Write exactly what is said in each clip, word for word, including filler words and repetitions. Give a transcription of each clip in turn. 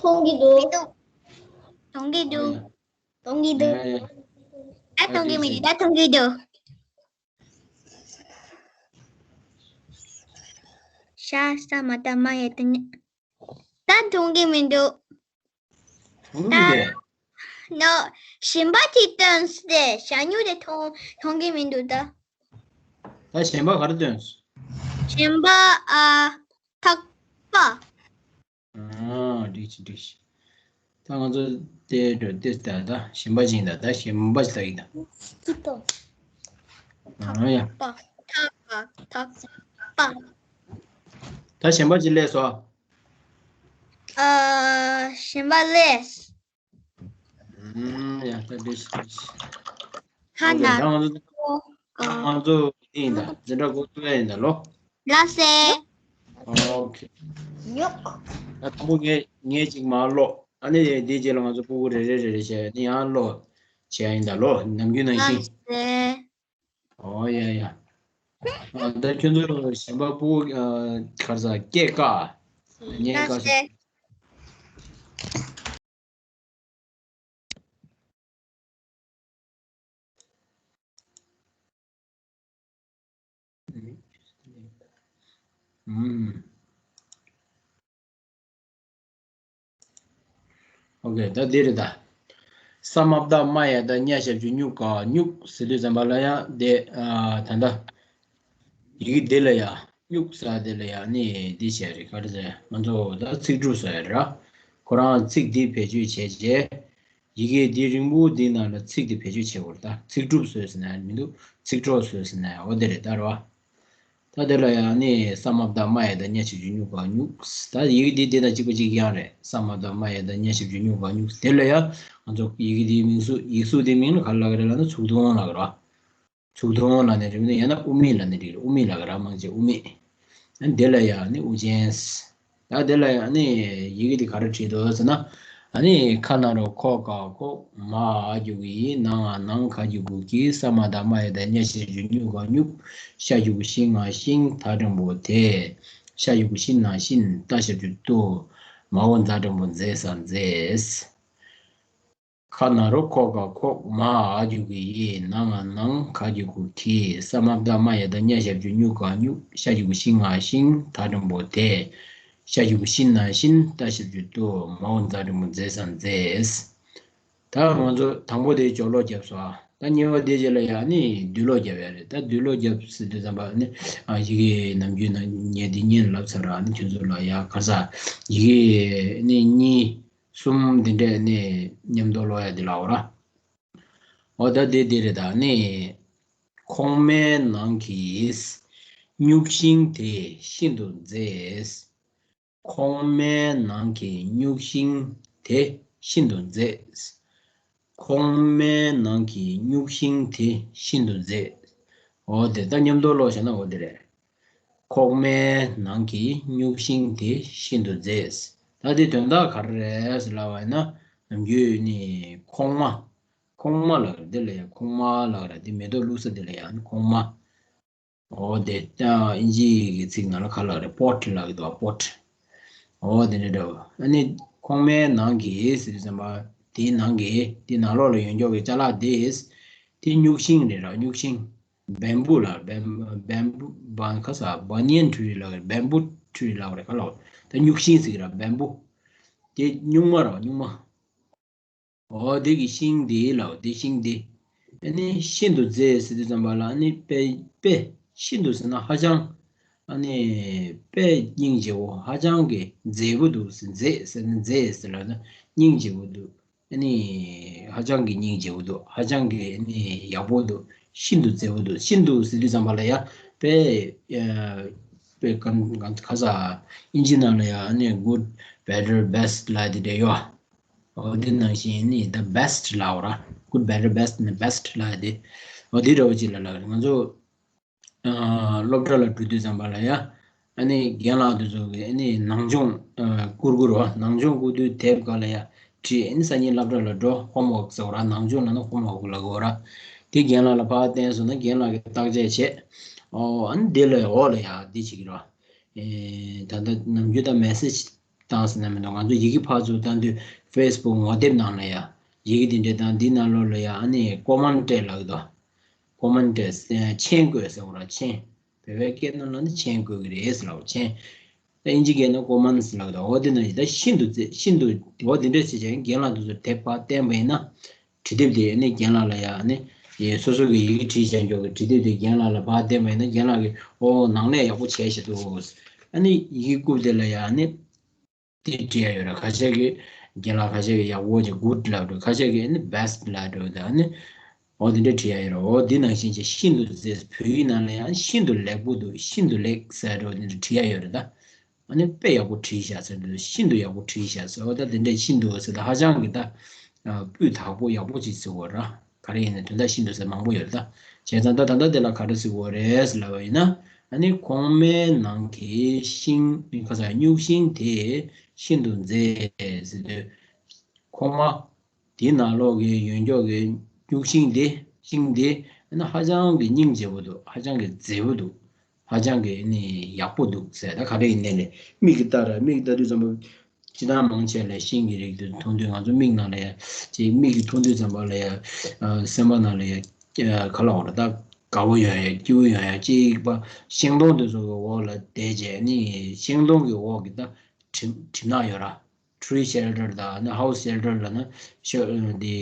མཐོང་གི་འདུག་མི་འདུག་མཐོང་གི་འདུག་མཐོང་གི་འདུག་ཨ་མཐོང་གི་མི་འདུག་ད་མཐོང་གི་འདུག་ཤ་ས་མ་ད་མ་ཡ་ཏི་ནི། ད་མཐོང་གི་མི་འདུག་མཐོང་གི་མི་འདུག་ནོ། གཞན་པ་དེ་སྟོན་སྟེ་ཞ་སྨྱུག་དེ་མཐོང་མཐོང་གི་མི་འདུག་ད། ད་གཞན་པ་ག་རེ་སྟོན། གཞན་པ་ཨ། ཐག་པ། ཨ་འགྲིག་ཅིག་འགྲིག་ཅིག་ད་ང་ཚོ་དེ་འགྲོ་དེ་ལྟ་ད་གཞན་པ་ཅིག་ཡིན་ད་ད་གཞན་པ་ཅིག་ལྟ་ཡིན་ད། ཅི་ཏོ། ཨ་ཡ། པ། ཐག་པ་ཐག་པ། ད་གཞན་པ་ཅིག་སླེབས་སོ། ཨ་གཞན་པ་སླེབས། ཨུམ། ཡ་ད་འགྲིག་ཤག་འགྲིག་ཤག་ཁ་ན་རོ། ང་ཚོ་ཨ། ང་ཚོ་འདི་ཡིན་ད་འཛིན་གྲྭ་འགོ་བཙུགས་ཡ་ཡིན་ད་ལོ། ལགས་སེ། ཨོ་ཁེ། ཉོག་ད་དང་པོ་ངས་ངས་ཅིག་མར་ཀློག་ཨ་ནི་དེའི་རྗེས་ལ་ང་ཚོ་སྤུ་གུ་རེ་རེ་རེ་རེ་བྱས་ནི་ཡང་ཀློག་བྱས་ཡ་ཡིན་ད་ལོ། ནམ་རྒྱུན་ནང་བཞིན། ལགས་སེ། ཨོ་ཡ་ཡ། ཨ་ད་ཁྱོད་ཚོ་གཞན་པ་སྤུ་གུ་ཨ་ག་རེ་ཟ་སྐད་བཀག་ཉན་བཀག་ལགས་སེ། ཨུམ། ཨོ་ཁེ། ད་འདི་རེད་ད། ས་མ་བཏགས་སྨ་ཡ་བཏགས་སྨྱ་ཞབས་ཀྱུ་སྨྱུ་ག་སྨྱུག་ཟེར་དུས་ཙམ་པ་ལ་ཡང་དེ་ཨ་ད་ལྟ། ཡི་གེ་འདི་ལ་ཡང་སྨྱུག་ཟེར་དེ་ལ་ཡང་ནི་འདི་བྱས་རེད། ག་རེ་ཟེར། ང་ཚོ་ད་ཚིག་གྲུབ་བཟོ་ཡ་རེད་ར། ཁོ་རང་ཚིག་འདི་བེད་སྤྱོད་བྱས་རྗེས། ཡི་གེ་འདི་རིང་པོ་འདི་ནང་ལ་ཚིག་འདི་བེད་སྤྱོད་བྱེད་དགོས་རེད། ད་ཚིག་གྲུབ་བཟོས་ཟེར་ན་མི་འདུག་ཚིག་གྲོགས་བཟོས་ཟེར་ན་འོ་དེ་རེད་ད་ར། ད་དེ་ལ་ཡང་ནི་ས་མ་བཏགས་སྨ་ཡ་བཏགས་སྨྱ་ཞབས་ཀྱུ་སྨྱུ་ག་སྨྱུག་ད་ཡི་གེ་འདི་འདི་དང་གཅིག་པ་གཅིག་རྐྱང་རེད། ས་མ་བཏགས་སྨ་ཡ་བཏགས་སྨྱ་ཞབས་ཀྱུ་སྨྱུ་ག་སྨྱུག་དེ་ལ་ཡང་ང་ཚོ་ཡི་གེ་འདིའི་མིང་གཟུགས་ཡིག་གཟུགས་འདིའི་མིང་ལ་ག་རེ་ལབ་ཀྱི་རེད་ལབ་ན་ཚུགས་ཐུང་ལབ་ཀྱི་རེད། ཚུགས་ཐུང་ལབ་ནས་རེད་མི་འདུག་ཡང་ན་དབུ་མེད་ལབ་ནས་རེད། དབུ་མེད་ལབ་ཀྱི་ར་མང་ཆེ་དབུ་མེད། ཨ་ནི་དེ་ལ་ཡང་ནི་དབུ་ཅན། ད་དེ་ལ་ཡང་ནི་ཡི་གེ་འདི་ག་རེ་བྲིས་འདུག་ཟེར་ན། ཨ་ནི་ཁ་ན་རོ་ཁོ་ག་ཁོག་མ་འ་གི་གུ་འི་ན་ང་ནང་ག་གི་གུ་གི་ས་མ་བཏགས་སྨ་ཡ་བཏགས་སྨྱ་ཞབས་ཀྱུ་སྨྱུ་ག་སྨྱུག་ཤ་གི་གུ་ཤི་ང་ཤིང་ད་འགྲེང་བུ་དེ། ཤ་གི་གུ་ཤི་ན་ཤིན་ཏ་ཞབས་ཀྱུ་ཏུ། མ་འོག་ཛ་འགྲེང་བུ་མཛེ་ས་མཛེས། ཁ་ན་རོ་ཁོ་ག་ཁོག་མ་འ་གི་གུ་འི་ན་ང་ནང་ག་གི་གུ་གི་ས་མ་བཏགས་སྨ་ཡ་བཏགས་སྨྱ་ཞབས་ཀྱུ་སྨྱུ་ག་སྨྱུག་ཤ་གི་གུ་ཤི་ང་ཤིང་ད་འགྲེང་བུ་དེ། ཤ་གི་གུ་ཤི་ན་ཤིན་ཏ་ཞབས་ཀྱུ་ཏུ། མ་འོག་ཛ་འགྲེང་བུ་མཛེ་ས་མཛེས། ད་ང་ཚོ་དང་པོ་དེ་སྦྱོར་ཀློག་བརྒྱབ་སོང་ཨ། ད་གཉིས་པ་དེ་རྗེས་ལ་ཡང་ནི་བསྡུས་ཀློག་བརྒྱབ་ཡ་རེད། ད་བསྡུས་ཀློག་བརྒྱབ་ཟེར་དུས་ཙམ་པ་ནི་ཨ་ཡི་གེ་ནམ་རྒྱུན་ནང་ངས་འདི་སྔོན་ལབ་ཚར་ར། ཨ་ནི་ཁྱོད་ཚོ་ལ་ཡ་ག་ས་ཡི་གེ་ནི་གཉིས། གསུམ་འདི་འདྲས་ནི་མཉམ་དུ་ཀློག་ཡ་འདི་ལའོ་ར། འོ་ད་འདི་འདི་རེད་ད་ནི། ཁོག་མའི་ནང་གི་སྨྱུག་ཤིང་དེ་ཤིན་ཏུ་མཛེས། ཁོག་མའི་ནང་གི་སྨྱུག་ཤིང་དེ་ཤིན་ཏུ་མཛེས། ཁོག་མའི་ནང་གི་སྨྱུག་ཤིང་དེ་ཤིན་ཏུ་མཛེས། འོ་དེ་ད་མཉམ་དུ་ཀློག་བྱས་ན་འོ་དེ་རེད། ཁོག་མའི་ནང་གི་སྨྱུག་ཤིང་དེ་ཤིན་ཏུ་མཛེས། ད་དེ་དོན་དག་ག་རེ་རེད་ཟེར་ལབ་པ་ཡིན་ན། ནམ་རྒྱུན་ནི་ཁོག་མ། ཁོག་མ་ལབ་རེད། དེ་ལ་ཡང་ཁོག་མ་ལབ་རེད། དེ་མེ་ཏོག་བླུགས་ས་དེ་ལ་ཡང་ཁོག་མ། འོ་དེ་ད་ཨིན་ཇི་གི་ཚིག་ནང་ལ་ག་ལབ་རེད། པོཊ་ལབ་ཀྱི་འདུག་པོཊ། འོ་དེ་འདྲ་འདྲ་བོ། ཨ་ནི་ཁོག་མའི་ནང་གི་ཟེར་དུས་ཙམ་པ་དེའི་ནང་གི་དེ་ནང་ལོགས་ལ་ཡོད་མཁན་གྱི་ཅ་ལག་དེ། དེ་སྨྱུག་ཤིང་རེད་ར། སྨྱུག་ཤིང་། བེམ་བུ་ལ་བེམ་བེམ་བུ་བ་ཁ་ས་བ་ནི་ཡན་ཁྲུ་རི་ལ་བེམ་བུ་ཁྲུ་རི་ལ་རེ་ཁ་ལ་ད་སྨྱུག་ཤིང་ཟིག་ར་བེམ་བུ། དེ་སྨྱུག་མ་ར་སྨྱུག་མ། འོ་དེ་གི་ཤིང་དེ་ལ་དེ་ཤིང་དེ། ཨ་ནི་ཤིན་ཏུ་མཛེས་ཟེར་དུས་ཙམ་པ་ལ་ཨ་ནི་དཔེ་དཔེ་ཤིན་ཏུ་ཟེར་ན་ཧ་ཅང་། ཨ་ནི་དཔེ་སྙིང་རྗེ་བོ་ཧ་ཅང་གི་མཛེས་པོ་འདུག་ཟེར། མཛེས་ཟེར་ན་མཛེས་ཟེར་ལ་ན་སྙིང་རྗེ་བོ་འདུག་ཨ་ནི་ཧ་ཅང་གི་སྙིང་རྗེ་བོ་འདུག་ཧ་ཅང་གི་ཨ་ནི་ཡག་པོ་འདུག་ཤིན་ཏུ་མཛེས་པོ་འདུག་ཤིན་ཏུ་ཟེར་དུས་ཙམ་པ་ལ་ཡ་དཔེ་ཨ་དཔེ་གང་གང་ག་ས་ཨིན་ཇི་ནང་ལ་ཡ་ཨ་ནི་good better best ལབ་དེ་འདྲ་ཡོད། འོ་དེ་ནང་བཞིན་ནི་the best ལབ་ར། good better best ནི་best ལབ་དེ། འོ་དེ་འདྲ་བོ་ཅིག་ལ་ལབ་རེད། ང་ཚོ་ཨ་སློབ་གྲྭ་ལ་འགྲོ་དུས་ཙམ་པ་ལ་ཡ། ཨ་ནི་རྒན་ལགས་དེ་ཚོ་གིས་ཨ་ནི་ནང་སྦྱོང་ཨ་བསྐུར་གི་རེད་བ། ནང་སྦྱོང་བསྐུར་དུས་དེབ་སྒང་ལ་ཡ་བྲིས། ཨ་ནི་སང་ཉིན་སློབ་གྲྭ་ལ་འགྲོ། ཧོམ་ཝོག་ཟེར་བ་ར། ནང་སྦྱོང་ལབ་ན་ཧོམ་ཝོག་ལབ་དགོས་ར། དེ་རྒན་ལགས་ལ་ཕར་བསྟན་སོང་ན་རྒན་ལགས་ཀྱིས་བརྟག་དཔྱད་བྱས། ཨོ་ཨ་ནི་དེ་ལ་འོག་ལ་ཡ་འདི་བྱེད་ཀྱི་རེད་བ། ཨེ་ད་ལྟ་ནམ་རྒྱུན་ད་མེ་སེ་ཇི་ བཏང་ཟེར་ན་མི་འདུག་ང་ཚོ་ཡི་གེ་ཕར་ཚུར་བཏང་དུས་ཕེ་སི་བུག་ངོ་དེབ་ནང་ལ་ཡ། ཡི་གེ་དེ་འདྲས་བཏང་འདི་ནང་ལོགས་ལ་ཡ་ཨ་ནི་ཀོ་མན་ཊི་ལབ་ཀྱི་འདུག་ཀོ་མན་ཊི་མཆན་བཀོད་ཟེར་བ་ར་མཆན། བོད་པའི་སྐད་ནང་ལ་ནི་མཆན་བཀོད་ཀྱི་རེད་ཟེར་ལབ་མཆན། ད་ཨིན་ཇི་སྐད་ན་ཀོ་མན་ཊི་ལབ་ཀྱི་འདུག་འོ་དེ་ནང་བཞིན་ད་ཤིན་ཏུ་མཛེས་ཤིན་ཏུ་འོ་དེ་འདྲས་བྱས་བྱས་རྒན་ལགས་དེ་ཚོ་དེབ་ཕར་བསྟན་པ་ཡིན་ན། བྲིས་དེབ་དེ་ནི་རྒན་ལགས་ལ་ཡ་ནི་ཡེ་སོ་སོ་གི་ཡི་གེ་བྲིས་བྱས་འཇོག་གི་བྲིས་དེབ་དེ་རྒན་ལགས་ལ་ཕར་བསྟན་པ་ཡིན་ན་རྒན་ལགས་ཀྱིས་ཨོ་ནང་ལས་ཡག་པོ་བྱས་ཤག་འདུག་ཨ་ནི་ཡི་གེ་རྐུབ་དེ་ལ་ཡ་ནི་དེ་བྲིས་ཡ་ཡོད་ར། ཁ་ཤས་ཀྱིས་རྒན་ལགས་ཁ་ཤས་ཀྱིས་ཡག་པོ་ཅིག་གུཌ་ལབ་འགྲོ། ཁ་ཤས་ཀྱིས་ནི་བེ་སི་ཊི་ལབ་འགྲོ། ད་ནི་ཨོ་དེ་འདྲ་བྲིས་ཡ་ཡོད་ར། ཨོ་དེ་ནང་བཞིན་ཅིག་ཤིན་ཏུ་མཛེས། བོད་ཡིག་ནང་ལ་ཡང་ཤིན་ཏུ་ལེགས་པོ་འདུག་ཤིན་ཏུ་ལེགས་ཟེར་འགྲོ་དེ་འདྲ་བྲིས་ཡ་ཡོད་ར་ད། ཨ་ནི་དཔེ་ཡག་པོ་བྲིས་ཤག་ཟེར་འདུག་ཤིན་ཏུ་ཡག་པོ་བྲིས་ཤག་ཟེར། འོ་ད་དེ་འདྲས་ཤིན་ཏུ་ཟེར་ད་ཧ་ཅང་གི་ད་སྤུས་དག་པོ་ཡག་པོ་ཅིག་ཟེར་བ་ར། ག་རེ་ཡིན་ན་དོན་དག་ཤིན་ཏུ་ཟེར་མང་པོ་ཡོད་རེད་ད། བྱས་ཙང་ད་ད་ལྟ་དེ་ལ་ག་རེ་ཟེར་བ་རེད་ཟེར་ལབ་པ་ཡིན་ན། ཨ་ནི་གོང་མའི་ནང་གི་ཤིང་ཁ་ས་སྨྱུག་ཤིང་དེ་ཤིན་ཏུ་མཛེས་ཟེར་དུས། གོང་མ། དེའི་ནང་ལོགས་ཀྱི་ཡོན་ཀྱོག་གི་སྨྱུག་ཤིང་དེ་ཤིང་དེ་ཨ་ནི་ཧ་ཅང་གི་སྙིང་རྗེ་པོ་འདུག་ཧ་ཅང་གི་མཛེས་པོ་འདུག་ཧ་ཅང་གི་ནི་ཡག་པོ་འདུག་ཟེར། ད་ག་རེ་ཡིན་ནའི་ལས་མིག་གིས་ལྟ་ར། མིག་གིས་ལྟ་དུས་ཙམ་པ་སྤྱིར་བཏང་མང་ཆེ་ལ་ཤིང་གི་རིགས་དེ་མཐོང་དུས་ང་ཚོ་མིག་ནང་ལ་ཡ་ཅིག་མིག་གིས་མཐོང་དུས་ཙམ་པ་ལ་ཡ་སེམས་པ་ནང་ལ་ཡ་ག་ལ་འོ་ར་ད་དགའ་བོ་ཡོང་ཡ་སྐྱིད་པོ་ཡོང་ཡ་ཅིག་པ་ཤིང་སྡོང་དེ་ཚོ་གི་འོག་ལ་བསྡད་བྱས་ནི་ཤིང་སྡོང་གི་འོག་གི་ད་གྲིབ་གྲིབ་ནག་ཡོད་ར། ཊི་རི་ཤེལ་ཊར་དང་ནི་ཧའུ་སི་ཤེལ་ཊར་ལ་ནི་ཤ་འདི་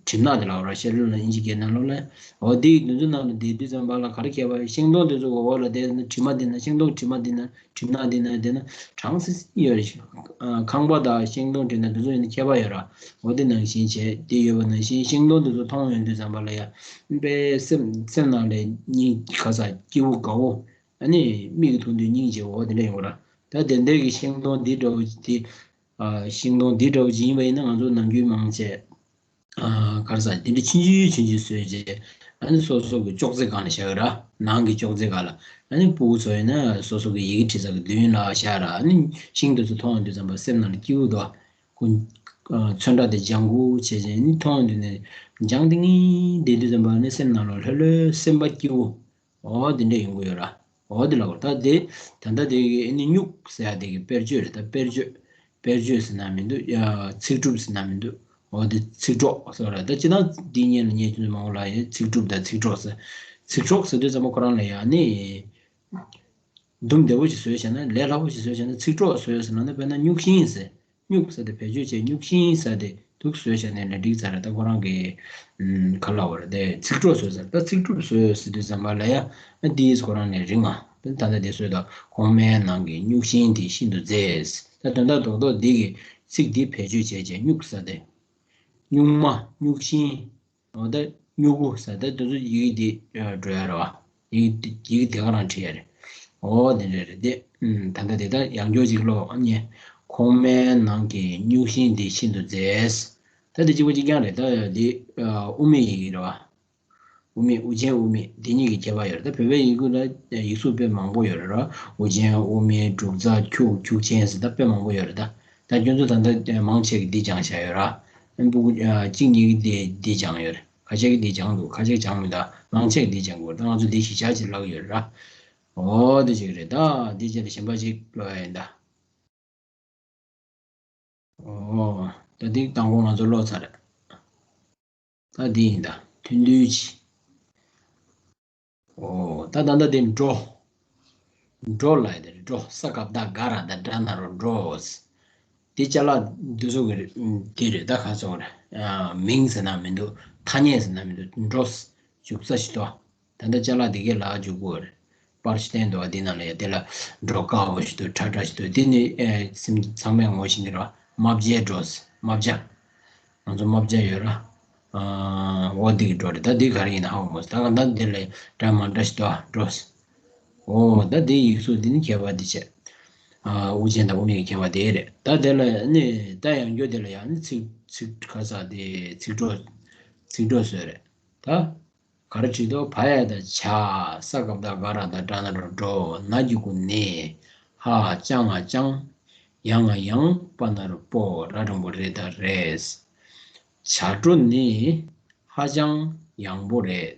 གྲིབ་ནག་དེ་ལ་འོ་ར། ཤེལ་ཊར་ལ་ཨིན་ཇི་སྐད་ནང་ལོགས་ལ། འོ་དེ་དེ་ཚོ་ནང་ལ་བསྡད་དུས་ཙམ་པ་ལ་ག་རེ་ཁྱད་པར་ཤིང་སྡོང་དེ་ཚོ་གི་འོག་ལ་བསྡད་ན་གྲིབ་མ་དེ་ན་ཤིང་སྡོང་གྲིབ་མ་དེ་ན་གྲིབ་ནག་དེ་ན་དེ་ན་གྲང་སི་སི་ཡོད་རེད། ཁང་པ་དང་ཤིང་སྡོང་དེ་ན་དེ་ཚོ་ཡིན་ན་ཁྱད་པར་ཡོད་ར། འོ་དེ་ནང་བཞིན་བྱས་དེ་ཡོད་པ་ནང་བཞིན་ཤིང་སྡོང་དེ་ཚོ་མཐོང་ཡོང་དུས་ཙམ་པ་ལ་ཡ་དཔེ་སེམས་སེམས་ནང་ལ་སྙིང་ག་ས་སྐྱིད་པོ་དགའ་བོ། ཨ་ནི་མིག་གིས་མཐོང་དུས་སྙིང་རྗེ་བོ་དེ་འདྲ་ཡོང་གི་ར། ད་དེ་འདྲ་གི་ཤིང་སྡོང་འདི་འདྲ་བོ་དེ། ཨ། ཤིང་སྡོང་འདི་འདྲ་བོ་ཅིག་ཡིན་པ་ཡིན་ན་ང་ཚོ་ནམ་རྒྱུན་མང་ཆེ། ཨ། ག་རེ་ཟ་དེ་འདྲ་ཆུང་ཆུང་ཆུང་ཆུང་བཟོས་རྗེས་ཨ་ནི་སོ་སོ་གི་ཅོག་ཙེ་སྒང་ལ་བཞག་ཡོད་ར། ནང་གི་ཅོག་ཙེ་སྒང་ལ། ཨ་ནི་སྤུ་གུ་ཚོ་ཡིན་ན་སོ་སོ་གི་ཡི་གེ་བྲིས་ས་གི་མདུན་ལ་བཞག་ར། ཨ་ནི་ཤིང་དེ་ཚོ་མཐོང་ཡོང་དུས་ཙམ་པ་སེམས་ནང་ལ་སྐྱིད་པོ་འདུག་ཁོ། ཨ། ཚོན་ཁྲ་དེ་ལྗང་གུ་བྱས་བྱས་ནི་མཐོང་ཡོང་དུས་ནས་ལྗང་དེ་ངེས་བསྡད་དུས་ཙམ་པ་ནི་སེམས་ནང་ལ་ལྷོད་ལྷོད་སེམས་པ་སྐྱིད་པོ། འོ་དེ་འདྲ་ཡོང་གི་ཡོད་ར། འོ་དེ་ལ་འོ་ད་དེ་ད་ལྟ་དེ་གི་ཨ་ནི་སྨྱུག་ཟེར་ཡ་དེ་གི་དཔེར་བརྗོད་རེད། ད་དཔེར་བརྗོད། དཔེར་བརྗོད་ཟེར་ན་མི་འདུག་ཡ། ཚིག་གྲུབ་ཟེར་ན་མི་འདུག་འོ་དེ་ཚིག་གྲོགས་ཟེར་བ་ར། ད་སྤྱིར་བཏང་འདི་སྔོན་ལ་ངས་ཁྱོད་ཚོ་མང་པོ་ལ་ཡ་ཚིག་གྲུབ་དང་ཚིག་གྲོགས་ཟེར། ཚིག་གྲོགས་ཟེར་དུས་ཙམ་པ་ཁོ་རང་ལ་ཡ་ནི་འདུམ་བདེ་བོ་ཞིག་བཟོས་བྱས་ན་ལས་སླ་པོ་ཞིག་བཟོས་བྱས་ན་ཚིག་གྲོགས་བཟོས་ཟེར་ན་ནི་དཔེར་ན་སྨྱུག་ཤིང་ཟེར། སྨྱུག་ཟེར་དེ་བེད་སྤྱོད་བྱས་སྨྱུག་ཤིང་ཟེར་དེ་འདུག་བཟོས་བྱས་ནས་ལས་འགྲིག་ཚར་རེད། ད་ཁོ་རང་གི་ཨམ། ག་ལབ་པ་རེད་དེ་ཚིག་གྲོགས་བཟོས་ཚར། ད་ཚིག་གྲུབ་བཟོས་ཟེར་དུས་ཙམ་པ་ལ་ཡ་ཨ་དེས་ཁོ་རང་ནས་རིང་ང་། ད་ད་ལྟ་དེ་བཟོས་དང་གོང་མའི་ནང་གི་སྨྱུག་ཤིང་དེ་ཤིན་ཏུ་མཛེས། ད་དོན་དག་རྡོག་རྡོག་འདི་གི་ཚིག་འདི་བེད་སྤྱོད་བྱས་བྱས་སྨྱུག་ཟེར་དེ། སྨྱུག་མ། སྨྱུག་ཤིང་། འོ་ད་སྨྱུ་གུ་ཟེར་ད་དེ་ཚོ་ཡི་གེ་འདི་འགྲོ་ཡ་རེད་བ། ཡི་གེ་འདི་ཡི་གེ་དེ་ག་རང་བྲིས་ཡ་རེད། འོ་དེ་འདྲ་རེད་དེ། ད་ལྟ་དེ་ད་ཡང་བསྐྱར་ཅིག་ཀློག་ཨ་ཉེ། གོང་མའི་ནང་གི་སྨྱུག་ཤིང་འདི་ཤིན་ཏུ་མཛེས། ད་དེ་གཅིག་པ་གཅིག་རྐྱང་རེད། ད་འདི་དབུ་མེད་ཡི་གེ་རེད་བ། དབུ་མེད་དབུ་ཅན་དབུ་མེད་འདི་གཉིས་ཀྱི་ཁྱད་པར་ཡོད་རེད། ད་བོད་པའི་ཡི་གེ་ལ་ཡིག་གཟུགས་དཔེ་མང་པོ་ཡོད་རེད་ར། དབུ་ཅན་དབུ་མེད་འབྲུག་རྩ་ཁྱུག་ཁྱུག་ཅན་ཟེར་ད་དཔེ་མང་པོ་ཡོད་རེད་ད། ད་ཁྱོད་ཚོ་ད་ལྟ་མང་ཆེ་གིས་འདི་སྦྱངས་བཞག་ཡོད་ར། ཨ་ནི་སྤུ་གུ་ཨ་གཅིག་གཉིས་ཀྱིས་འདི་འདི་སྦྱངས་ཡོད་རེད། ཁ་ཤས་ཀྱིས་འདི་སྦྱངས་འདུག་ཁ་ཤས་སྦྱངས་མི་འདུག་མང་ཆེ་གིས་འདི་སྦྱངས་དགོས་རེད། ད་ང་ཚོ་འདི་གཞིས་ཆགས་ཅིག་ལབ་ཀྱི་ཡོད་རེད་ར། འོ་འདི་ཅིག་རེད། ད་འདི་བྱས་ཏེ་གཞན་པ་ཅིག་ཀློག་ཡ་ཡིན་ད། འོ། ད་འདི་དང་པོ་ང་ཚོ་ཀློག་ཚར་རེད། ད་འདི་ཡིན་ད། ཐུང་ཐུང་ཅིག་འོ། ད་ད་ད་དེ་འགྲོ། འགྲོ་ལབ་ཡ་དེ་རེད། འགྲོ། ས་ག་བཏགས་སྒ་ར་བཏགས་སྒྲ་ན་རོ་འགྲོ། དེ་ཅ་ལག་འདི་ཚོ་གི་རེད། དེ་རེད། ད་ག་ཚོད་རེད། ཨ། མིང་ཟེར་ན་མི་འདུག་ཐ་སྙད་ཟེར་ན་མི་འདུག་འགྲོ། འཇུག་ས་ཞིག་འདུག་ད་ལྟ་ཅ་ལག་འདི་གའི་ལག་འཇུག་གི་རེད། པར་ཞིག་བསྟན་འདུག་འདི་ནང་ལ་ཡ་དེ་ལ་འགྲོ་དཀར་པོ་ཞིག་འདུག་ཁྲ་ཁྲ་ཞིག་འདུག་དེ་ནི་ཨེ་སེམས་ཚང་མས་ངོ་ཤེས་ཀྱི་རེད། རྨ་བྱའི་སྒྲོ། རྨ་བྱ། ང་ཚོ་རྨ་བྱ་ཡོད་ར། ཨ། འོ་འདི་གི་སྒྲོ་རེད། ད་འདི་ག་རེ་ཡིན་ན་ཧ་གོ་མ་སོང་། ད་ག་ད་འདི་ལ་འདྲ་མ་འདྲ་ཞིག་འདུག་ཨ། སྒྲོ། འོ་ད་འདི་ཡིག་གཟུགས་འདི་ནི་ཁྱད་པར་འདི་བྱས། ཨ། དབུ་ཅན་དང་དབུ་མེད་ཀྱི་ཁྱད་པར་དེ་རེད། ད་དེ་ལ་ནི་ད་ཡང་བསྐྱར་དེ་ལ་ཡང་ནི་ཚིག་ཚིག་ག་ས་དེ་ཚིག་གྲོགས་ཚིག་གྲོགས་བཟོས་རེད་ད། ག་རེ་བྲིས་འདུག་བ་ཡ་བཏགས་བྱ། ས་ག་བཏགས་སྒ་ར་བཏགས་སྒྲ་ན་རོ་སྒྲོ། ན་གི་གུ་ནི། ཧ་ཅང་ང་ཅང་། ཡ་ང་ཡང་། པ་ན་རོ་པོ། ར་འགྲེང་བུ་རེ་ད་རེད། བྱ་སྒྲོ་ནི། ཧ་ཅང་ཡང་པོ་རེད། བྱ་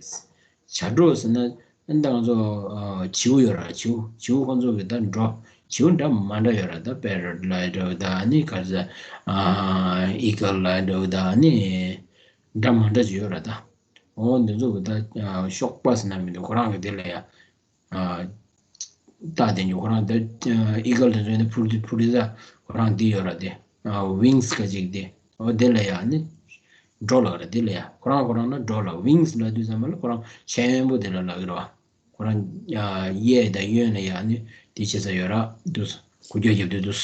སྒྲོ་ཟེར་ན་ཨ་ནི་ད་ང་ཚོ་ཨ་བྱིའུ་ཡོད་ར། བྱིའུ་བྱིའུ་ཁོ་ཚོ་གི་ད་སྒྲོ། བྱིའུ་འདྲ་མི་འདྲ་ཡོད་ར། ད་པེ་རོཊ་ལབ་ཡ་འདྲ་བོ་ད་ནི་ག་རེ་ཟེར། ཨ་ཨི་གལ་ལབ་ཡ་འདྲ་བོ་ད་ནི་འདྲ་མི་འདྲ་ཅིག་ཡོད་ར། ད་འོ་འདི་ཚོ་གི་ད་གཤོག་པ་ཟེར་ན་མི་འདུག་ཁོ་རང་གི་དེ་ལ་ཡ། ཨ་རྟགས་དེ་ཉིད་ཁོ་རང་དེ་ཨི་གལ་དེ་ཚོ་ནི་ཕུར་དེ་ཕུར་དེ་ད་ཁོ་རང་དེ་ཡོད་ར་དེ། ཨ་ཝིང་སི་ཁ་ཅིག་དེ། འོ་དེ་ལ་ཡ་ནི་ཌོ་ལབ་ར། དེ་ལ་ཡ་ཁོ་རང་ཁོ་རང་ན་ཌོ་ལབ། ཝིང་སི་ལབ་དུས་ཙམ་པ་ལ་ཁོ་རང་ཤེད་ཡོན་པོ་དེ་ལ་ལབ་ཀྱི་ར་བ། ཁོ་རང་ཨ་གཡས་དང་གཡོན་ལ་ཡ་ནི་དེ་བྱེད་ས་ཡོད་ར་འདུག་འགུལ་སྐྱོད་རྒྱབ་དུས་འདུག་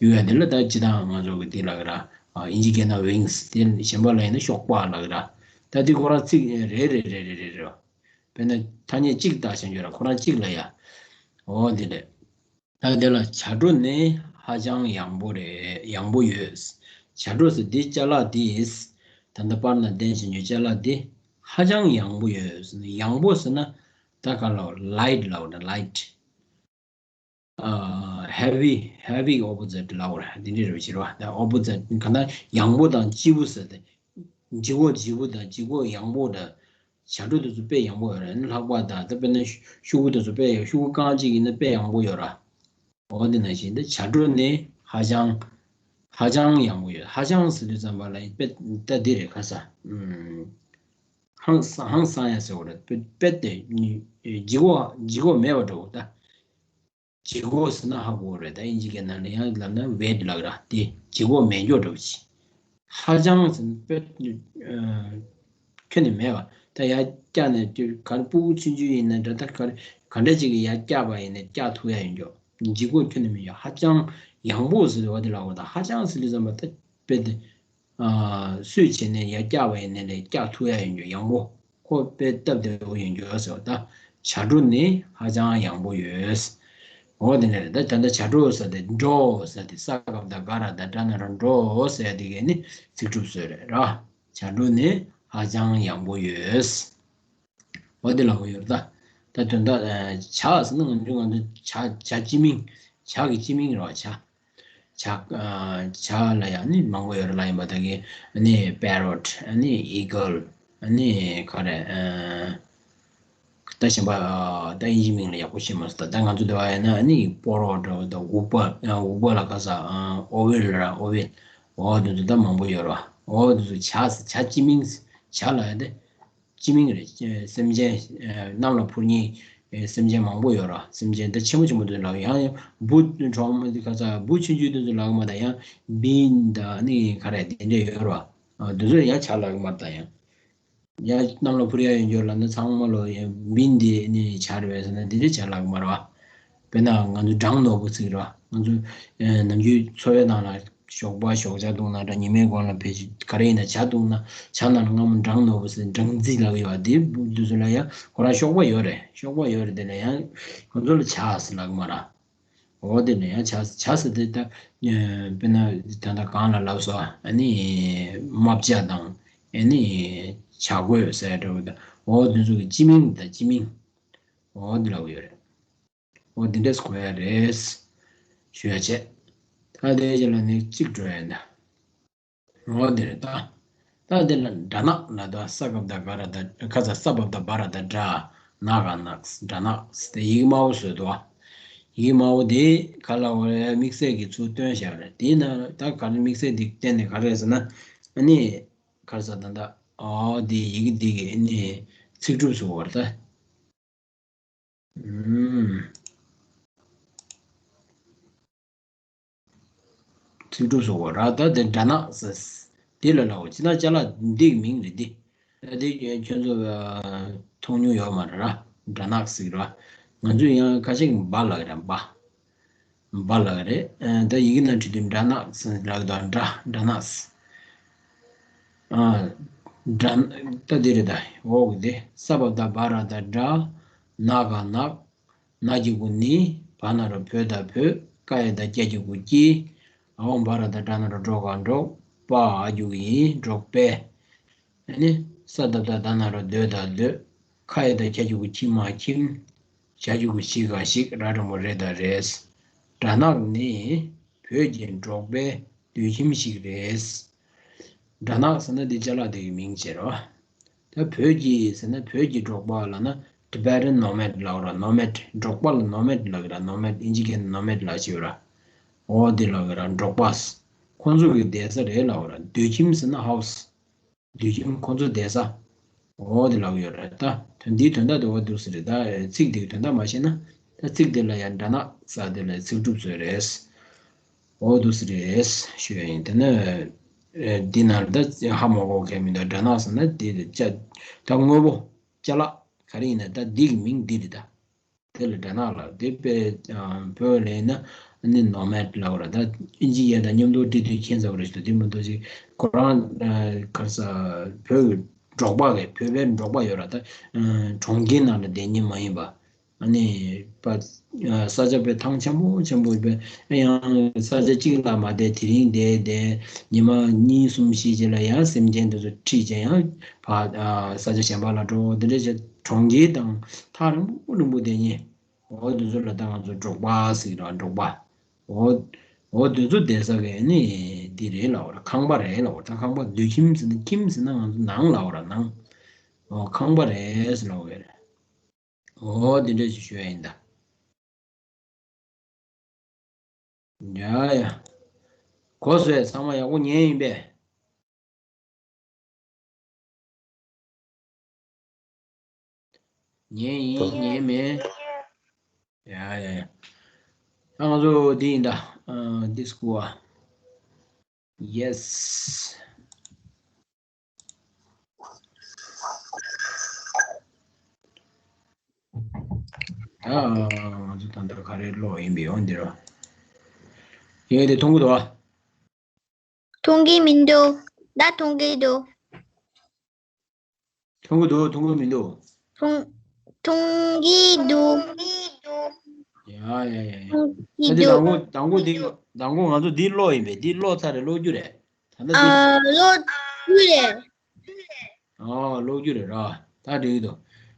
གཡུག་ཡ་དེ་ལ་ད་སྤྱིར་བཏང་ང་ཚོ་གི་དེ་ལབ་ཀྱི་ར། ཨ་ཨིན་ཇི་སྐད་ན་ཝིང་སི། དེ་གཞན་པ་ལ་ཡིན་ན་གཤོག་པ་ལབ་ཀྱི་ར། ད་དེ་ཁོ་རང་ཚིག་རེ་རེ་རེ་རེ་རེ་རེ་བ། དཔེར་ན་ཐ་སྙད་གཅིག་བཏགས་བྱས་འཇོག་ར། ཁོ་རང་གཅིག་ལ་ཡ། འོ་དེ་རེད། ད་དེ་ལ་བྱ་སྒྲོ་ནི་ཧ་ཅང་ཡང་པོ་རེད། ཡང་པོ་ཡོད། བྱ་སྒྲོ་ཟེར་འདི་ཅ་ལག་འདི། ད་ལྟ་པར་ན་བསྟན་བྱས་འཇོག་ཅ་ལག་འདི་ཧ་ཅང་ཡང་པོ་ཡོད། ཡང་པོ་ཟེར་ན་ད་ག་ལ་ལའིཊ་ལབ་ན་ལའིཊ། ཧེ་བི། ཧེ་བི་གི་ཨོ་པོ་ཛིཊ་ལབ་ར། དེ་འདྲ་རེད་བ། ཕྱིར་བ་ད་ཨོ་པོ་ཛིཊ་ག་ན་ཡང་པོ་དང་སྐྱིད་པོ་ཟེར་ཏེ། ལྗིད་ཁོག་ལྗིད་པོ་དང་ལྗིད་ཁོག་ཡང་པོ་འདྲ། བྱ་སྒྲོ་དེ་ཚོ་དཔེ་ཡང་པོ་ཡོད་རེད། ལྷགས་པ་དང་ད་དཔེར་ན་ཤུ་གུ་དེ་ཚོ་དཔེ་ཡང་ཤུ་གུ་རྐང་གཅིག་ཡིན་ན་དཔེ་ཡང་པོ་ཡོད་ར། འོ་དེ་ནང་བཞིན་ད་བྱ་སྒྲོ་ནི་ཧ་ཅང་ཧ་ཅང་ཡང་པོ་ཡོད། ཧ་ཅང་ཟེར་དུས་ཙམ་པ་ལ་དཔེ་ད་འདི་རེད། ཁ་ས་ཧང་སང་ཧང་སང་ཡ་ཟེར་བ་རེད། དཔེ་དཔེ་དེ་ལྗིད་ཁོག་ལྗིད་ཁོག་མེད་པ་འདྲ་བོ་ད། ལྗིད་ཁོག་ཟེར་ན་ཧ་གོ་རེད། ད་ཨིན་ཇི་སྐད་ནང་ལ་ཡང་ལབ་ན་ཝེཊ་ལབ་ར། དེ་ལྗིད་ཁོག་མེད་འཇོག་འདྲ་བོ་ཅིག་ཧ་ཅང་ཟེར་ན་དཔེ་ཁྱོན་ནས་མེད་པ། ད་ཡར་བཀྱག་ནས་དུས་ག་རེ་སྤུ་གུ་ཆུང་ཆུང་ཡིན་ན་འདྲ། ད་ག་རེ་ག་འདྲ་ཅིག་གིས་ཡར་བཀྱག་པ་ཡིན་ན་བཀྱག་ཐུབ་ཡ་ཡིན་འཇོག་ལྗིད་ཁོག་ཁྱོན་ནས་མེད་འཇོག་ཧ་ཅང་ཡང་པོ་ཟེར་བ་དེ་ལབ་དགོས། ད་ཧ་ཅང་ཟེར་དུས་ཙམ་པ་ད་དཔེ་དེ། ཨ་སུས་བྱས་ནས་ཡར་བཀྱག་པ་ཡིན་ནའི་ལས་བཀྱག་ཐུབ་ཡ་ཡིན་འཇོག་ཡང་པོ། ཁོ་དཔེ་སྟབས་བདེ་བོ་ཡིན་འཇོག་ཟེར་བ། ད་བྱ་སྒྲོ་ནི་ཧ་ཅང་ཡང་པོ་ཡོད། འོ་དེ་འདྲ་རེད། ད་ད་ལྟ་བྱ་སྒྲོ་ཟེར་དེ་སྒྲོ་ཟེར་དེ་ས་ག་བཏགས་སྒ་ར་བཏགས་སྒྲ་ན་རོ་སྒྲོ་ཟེར་དེ་གས་ནི་ཚིག་གྲུབ་བཟོས་རེད་ར། བྱ་སྒྲོ་ནི་ཧ་ཅང་ཡང་པོ་ཡོད། འོ་དེ་ལབ་དགོས་ཡོད་རེད། ད་ད་དོན་དག་བྱ་ཟེར་ན་ང་ཚོ་ང་ཚོ་བྱ་བྱ་སྤྱི་མིང་། བྱ་གི་སྤྱི་མིང་རེད་བ། བྱ། བྱ། ཨ་བྱ་ལ་ཡང་ནི་མང་པོ་ཡོད་རེད་ལ། ཡིན་པ་ད་གི་ནི་པེ་རོཊ། ནི་ཨི་གལ། ནི་ག་རེ། ཨ་ད་གཞན་པ་ཨ་ད་ཨིན་ཇི་མིང་ལ་ཡག་པོ་ཤེས་མ་སོང་། ད་ད་ང་ཚོ་འདི་བ་ཡིན་ན་ནི་སྤོ་རོ་འདྲ་བོ་དང་འུག་པ། ཨ་འུག་པ་ལ་ག་ས་ཨ་ཨོ་ཝེལ་ར། ཨོ་ཝེལ། འོ་འདི་ཚོ་ད་མང་པོ་ཡོད་རེད་བ། འོ་འདི་ཚོ་བྱ་བྱ་སྤྱི་མིང་། བྱ་ལ་ཡ་དེ། སྤྱི་མིང་རེད། སེམས་ཅན་གནམ་ལ་འཕུར་མཁན་སེམས་ཅན་མང་པོ་ཡོད་ར། སེམས་ཅན་ད་ཆེན་པོ་ཆེན་པོ་དེ་ལབ། ཡང་ཡང་འབུ་གྲོག་མ་དེ་ག་ས་འབུ་ཆུང་ཆུང་དེ་ཚོ་ལབ་མ། ད་ཡང་བིན་ད་ནི་ག་རེ་དེ་འདྲ་ཡོད་ར། དེ་ཚོ་ཡང་བྱ་ལབ་མ། ད་ཡང་ཡང་གནམ་ལ་འཕུར་ཡ་ཡོད་འགྱོ་ལབ་ན་ཚང་མ་ལོ་ཡང་བིན་དེ་ནི་བྱ་རེད་པས་ཟེར་ན་དེ་འདྲ་བྱ་ལབ་མ་ར་བ། དཔེར་ན་ང་ཚོ་སྦྲང་ནོར་བུ་ཟེར་གི་རེད་བ། ང་ཚོ་ཨེ་ནམ་རྒྱུན་འཚོ་བའི་ནང་ལ་ཞོགས་པ་ཞོགས་ཇ་བཏུང་ན་འདྲ། ཉི་མའི་གོང་ལ་ཕེབས་ཤིག་ག་རེ་ཡིན་ན་ཇ་བཏུང་ན་ཇ་ནང་ལ་སྔ་མོ་སྦྲང་ནོར་བུ་ཟེར་སྦྲང་རྩི་ལབ་ཀྱི་ཡོད་བ། དེ་འབུ་དེ་ཚོ་ལ་ཡང་ཁོ་རང་གཤོག་པ་ཡོད་རེད། གཤོག་པ་ཡོད་རེད། དེ་ལ་ཡང་ཁོ་ཚོ་ལ་ཇ་ཟེར་ལབ་ཀྱི་མ་ར། འོ་དེ་ལ་ཡང་ཇ་ཇ་ཟེར་དེ་ད་ཨེ་དཔེར་ན་ད་ལྟ་གང་ལ་ལབ་སོང་། ཨ་ནི་རྨ་བྱ་དང་ཨ་ནི་བྱ་རྒོད་ཟེར་འདྲ་བོ་ད། འོ་དེ་ཚོ་གི་སྤྱི་མིང་ད་སྤྱི་མིང་། འོ་འདི་ལབ་ཀྱི་ཡོད་རེད། འོ་འདི་འདྲས་གོ་ཡ་རེད། ཞུ་ཡ་བྱས། ད་དེའི་རྗེས་ལ་ནི་གཅིག་འགྲོ་ཡ་ཡིན་ད། འོ་འདི་རེད་ད། ད་འདི་ལ་སྦྲ་ནག་ལབ་དུས་ས་ག་བཏགས་སྦ་ར་བཏགས། ཁ་ས་ས་བ་བཏགས་སྦ་ར་བཏགས་སྦྲ། ནག་ག་ནགས། སྦྲ་ནག་ཟེར་ཏེ་ཡི་གེ་དམར་པོ་བཟོས་འདུག་བ། ཡི་གེ་དམར་པོ་དེ་ག་ལ་འོ་རེད། དམིགས་བསལ་གྱི་ཚུར་སྟོན་བཞག་རེད། དེའི་ནང་ད་ག་རེ་དམིགས་བསལ་དེ་བསྟན་ནས་ག་རེ་ཟེར་ན། ཨ་ནི་ག་རེ་ཟེར་ད་ད། ཨོ་དེ་ཡི་གེ་དེ་གི་ཨ་ནི་ཚིག་གྲུབ་བཟོ་བར་ད། ཨུམ། ཚིག་གྲུབ་བཟོ་བ་ར། ད་དེ་སྦྲ་ནག་ཟེར། དེ་ལ་ལའོ་ཅི་ན་ཅ་ལག་འདི་གི་མིང་རེད་དེ། ད་དེ་ཁྱོད་ཚོ་མཐོང་མྱོང་ཡོད་མ་རེད་ར། སྦྲ་ནག་ཟེར་གི་ར། ང་ཚོས་ཡང་ཁ་ཤས་ཀྱིས་སྦ་ལབ་གི་ར། སྦ། སྦ་ལབ་གི་རེད། ད་ཡི་གེ་ནང་བྲིས་དུས་སྦྲ་ནག་ཟེར་ལབ་གི་འདུག་སྦྲ་སྦྲ་ནག་ཟེར། ཨ། སྦྲ། ད་འདི་རེད་ད། འོག་གི་དེ་ས་བ་བཏགས་སྦ་ར་བཏགས་སྦྲ། ན་ག་ནག་ན་གི་གུ་ནི། བ་ན་རོ་བོ་བཏགས་བོད། ཀ་ཡ་བཏགས་སྐྱ་གི་གུ་སྐྱི། འོག་འབ་ར་བཏགས་འབྲ་ན་རོ་འབྲོ་ག་འབྲོག་པ་འ་གི་གུ་ཨི། འབྲོག་པའི། ཨ་ནི་ས་བཏགས་སྡ་ན་རོ་སྡོད་བཏགས་སྡོད། ཁ་ཡ་བཏགས་ཁྱ་གི་གུ་ཁྱི་མ་ཁྱིམ། ཞ་གི་གུ་ཞི་ག་ཞིག་ར་འགྲེང་བུ་རེ་ད་རེས། སྦྲ་ནག་ནི་བོད་ཀྱི་འབྲོག་པའི་སྡོད་ཁྱིམ་ཞིག་རེད། སྦྲ་ནག་ཟེར་ན་འདི་ཅ་ལག་དེ་གི་མིང་བྱས་རོ། ད་བོད་ཀྱི་ཟེར་ན་བོད་ཀྱི་འབྲོག་པ་ལབ་ན་ Tibetan nomad ལབ་ར། nomad འབྲོག་པ་ལ་nomad ལབ་ར། nomad ཨིན་ཇི་སྐད་nomad ལབ་ཞིག་ར། འོ་དེ་ལབ་ར། འབྲོག་པ། ཁོང་ཚོ་གི་བསྡད་ས་རེད་ལབ་ར། སྡོད་ཁྱིམ་ཟེར་ན་house། སྡོད་ཁྱིམ་ཁོང་ཚོ་བསྡད་ས། འོ་དེ་ལབ་ཡོད་རེད་ད། དོན་འདིའི་དོན་དག་དེ་འོ་འདུག་ཟེར་རེད་ད། ཚིག་དེ་གི་དོན་དག་མ་ཤེས་ན། ད་ཚིག་དེ་ལ་ཡང་སྦྲ་ནག་ས་དེ་ལ་ཚིག་གྲུབ་བཟོས་རེད། འོ་འདུག་ཟེར་རེད་ཞུ་ཡ་ཡིན། དེ་ནས་འདི་ནང་ལ་ད་ཧ་མ་གོ་མཁན་མི་འདུག་སྦྲ་ནག་ས་ན་དེ་ལ་ཅ་ད་དངོས་པོ་ཅ་ལག་ག་རེ་ཡིན་ན་ད་འདི་གི་མིང་འདི་རེད་ད། དེ་ལ་སྦྲ་ནག་ལ་དེ་དཔེ་བོད་ལ་ཡིན་ན་ནི་nomad ལབ་ར། ད་ཨིན་ཇི་ཡ་དང་མཉམ་དུ་འབྲི་དུས་ཁྱད་མཚར་བ་རེད་ཞུ། དེ་མ་གཏོགས་ཅིག་ཁོ་རང་ག་རེ་ཟ། བོད་ཀྱི་འབྲོག་པ་གི་བོད་པའི་འབྲོག་པ་ཡོད་ར། ད་གྲོང་ཁྱེར་ནང་ལ་བསྡད་མཁན་མ་ཡིན་པ། ཨ་ནི་པ་ས་ཆ་དཔེ་ཐང་ཆེན་པོ་ཆེན་པོ་དཔེ། ཡང་ས་ཆ་གཅིག་ལ་མ་བསྡད། དེ་རིང་བསྡད་བསྡད་ཉི་མ་གཉིས་གསུམ་བཞི་རྗེས་ལ་ཡང་སེམས་ཅན་དེ་ཚོ་ཁྲིད་བྱས་ཡང་ཕ་ས་ཆ་གཞན་པ་ལ་འགྲོ། དེ་འདྲ་བྱས་གྲོང་ཁྱེར་དང་ཐག་རིང་པོ་རིང་པོ་བསྡད་མཁན། འོ་དེ་ཚོ་ལ་ད་ང་ཚོ་འབྲོག་པ་ཟེར་གི་ར། འབྲོག་པ། འོ་འོ་དེ་ཚོ་བསྡད་ས་གི་ནི་འདི་རེད་ལབ་ར། ཁང་པ་རེད་ལབ་ར། ད་ཁང་པ་སྡོད་ཁྱིམ་ཟེར་ན། ཁྱིམ་ཟེར་ན་ང་ཚོ་ནང་ལབ་ར། ནང་། འོ་ཁང་པ་རེད་ཟེར་ལབ་ཡོད་རེད། འོ་དེ་འདྲ་ཞིག་ཞུ་ཡ་ཡིན་ད། ཡ་ཡ། གོ་སོང་། ཚང་མ་ཡག་པོ་ཉན་ཡིན་པས། ཉན་ཡིན་ཉན་མེད། ཡ་ཡ་ཡ། ད་ང་ཚོ་འདི་ཡིན་ད། ཨ། འདི་སྐུ་བ། Yes། ད་ང་ཚོ་ད་ལྟ་ག་རེ་ཀློག་ཡིན་པའི་འོ་འདི་རོ། ཡིན་དེ་མཐོང་གི་འདུག་བ། མཐོང་གི་མི་འདུག་ད་མཐོང་གི་འདུག་མཐོང་གི་འདུག་མཐོང་གི་མི་འདུག་མཐོང་། མཐོང་གི་འདུག་ཡ་ཡ་ཡ་ཡ། མཐོང་གི་ད་དེ་འདུག་དང་པོ་དང་པོ་འདི་དང་པོ་ང་ཚོ་འདི་ཀློག་ཡིན་པས། འདི་ཀློག་ཚར་རེད། ཀློག་རྒྱུ་རེད། ད་ལྟ་འདི། ཨ། ཀློག་རྒྱུ་རེད། ཨོ། ཀློག་རྒྱུ་རེད་ར། ད་འགྲིག་འདུག་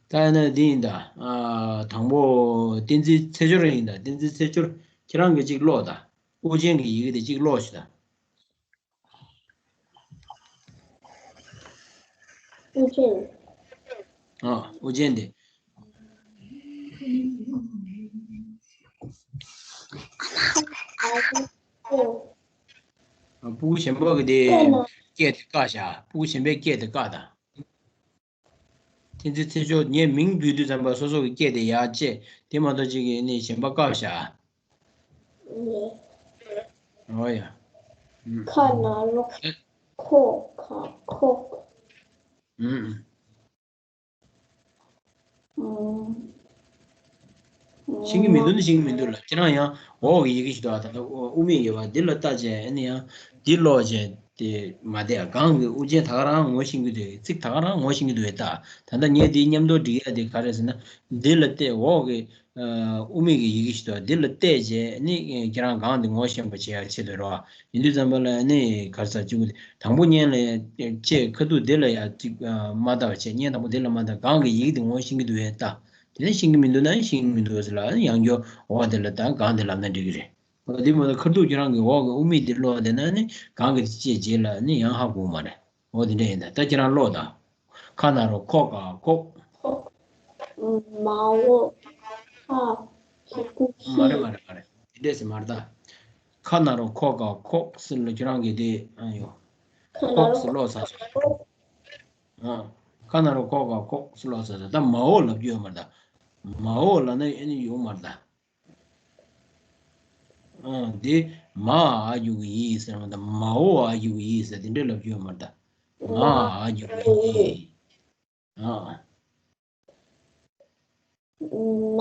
ད་ཡིན་ན་འདི་ཡིན་ད། ཨ། དང་པོ་བསྟན་འཛིན་ཚེ་ཆོས་ཡིན་ད། བསྟན་འཛིན་ཚེ་ཆོས། ཁྱེད་རང་གིས་གཅིག་ཀློག་ད། དབུ་ཅན་གྱི་ཡི་གེ་དེ་གཅིག་ཀློག་ཞིག་ད། དབུ་ཅན། ཨ། དབུ་ཅན་དེ། ཨ། ཕྲུ་གུ་གཞན་པ་གི་དེ་སྐད་དེ་བཀག་བཞག་ཕྲུ་གུ་གཞན་པའི་སྐད་དེ་བཀག་ད། བསྟན་འཛིན་ཚེ་ཆོས། ངས་མིང་འབོད་དུས་ཙམ་པ་སོ་སོ་གི་སྐད་དེ་ཡར་བཅད། དེ་མ་གཏོགས་གཅིག་གིས་ནི་གཞན་པ་བཀག་བཞག་ཨོ་ཡ། ཁ་ན་རོ། ཁོ། ཁ། ཁོག་ཨུམ། ཤེས་ཀྱི་མི་འདུག་ན་ཤེས་ཀྱི་མི་འདུག་ལ། ཁྱེད་རང་ཡང་འོག་གི་ཡི་གེ་ཞིག་འདུག་ཨ། ད་ལྟ་དབུ་མེད་ཡོད་པ་འདི་ལ་བལྟས་བྱས། ཨ་ནི་ཡང་འདི་ཀློག་བྱས་ཏེ་མ་བསྡད། སྒང་གི་དབུ་ཅན་ད་ག་རང་ངོ་ཤེས་ཀྱི་འདུག་ཚིག་ད་ག་རང་ངོ་ཤེས་ཀྱི་འདུག་ད་ད་ལྟ་ངས་འདི་མཉམ་དུ་འབྲི་ཡ་དེ་ག་རེ་ཟེར་ན། འདི་ལ་བལྟས། འོག་གི་དབུ་མེད་ཀྱི་ཡི་གེ་ཞིག་འདུག་འདི་ལ་བལྟས་བྱས་ནི་ཁྱེད་རང་སྒང་འདི་ངོ་ཤེས་པ་བྱེད་ཡ་ཆེད་དུ་རོ། ཡིན་དུས་ཙམ་པ་ལ་ནི་ག་རེ་ཟེར། གཅིག་དང་པོ་བརྙན་ལ་ཡ་བཅད། ཁ་ཐུག་འདི་ལ་ཡ་གཅིག་མ་བལྟ་བ་བྱས། བརྙན་དང་པོ་འདི་ལ་མ་བལྟ། སྒང་གི་ཡི་གེ་འདི་ངོ་ཤེས་ཀྱི་འདུག་ཡ་ད། དེ་ནས་ཤེས་ཀྱི་མི་འདུག་ན་ཤེས་ཀྱི་མི་འདུག་ཟེར་ལ། ཡང་བསྐྱར་འོག་དེ་ལ་དང་སྒང་དེ་ལབ་ན་འགྲིག་གི་རེད། འོ་དེ་མ་གཏོགས་ཁ་ཐུག་ཁྱེད་རང་གིས་འོག་གི་དབུ་མེད་དེ་ཀློག་བསྡད་ན་ནི་སྒང་གི་དེ་བཅད་རྗེས་ལ་ནི་ཡང་ཧ་གོ་གི་མ་རེད། འོ་དེ་འདྲ་ཡིན་ད། ད་ཁྱེད་རང་ཀློག་དང་། ཁ་ན་རོ་ཁོ་ག་ཁོག་མ་འོ་ཁ་གི་གུ་ཁི། མ་རེད་མ་རེད་མ་རེད། དེ་འདྲས་སེ་མ་རེད་ད། ཁ་ན་རོ་ཁོ་ག་ཁོག་ཟེར་ལ་ཁྱེད་རང་གིས་དེ་ཨ་ཡོ། ཁ་ན་ཁོག་རོ་ཟེར་ཀློག་ཚར་སོང་། ཨ། ཁ་ན་རོ་ཁོ་ག་ཁོག་ཟེར་ཀློག་ཚར་སོང་། ད་མ་འོ་ལབ་རྒྱུ་ཡོད་མ་རེད་ད། མ་འོ་ལབ་ན་ཨ་ནི་ཡོང་མ་རེད་ད། ཨ། འདི་མ་འ་གི་གུ་ཡི་ཟེར་མ་རེད་ད། མ་འོ་འ་གི་གུ་ཡི་ཟེར་དེ་འདྲས་ལབ་རྒྱུ་ཡོད་མ་རེད་ད། མ་འ་གི་གུ་ཡི། ཨ། ན་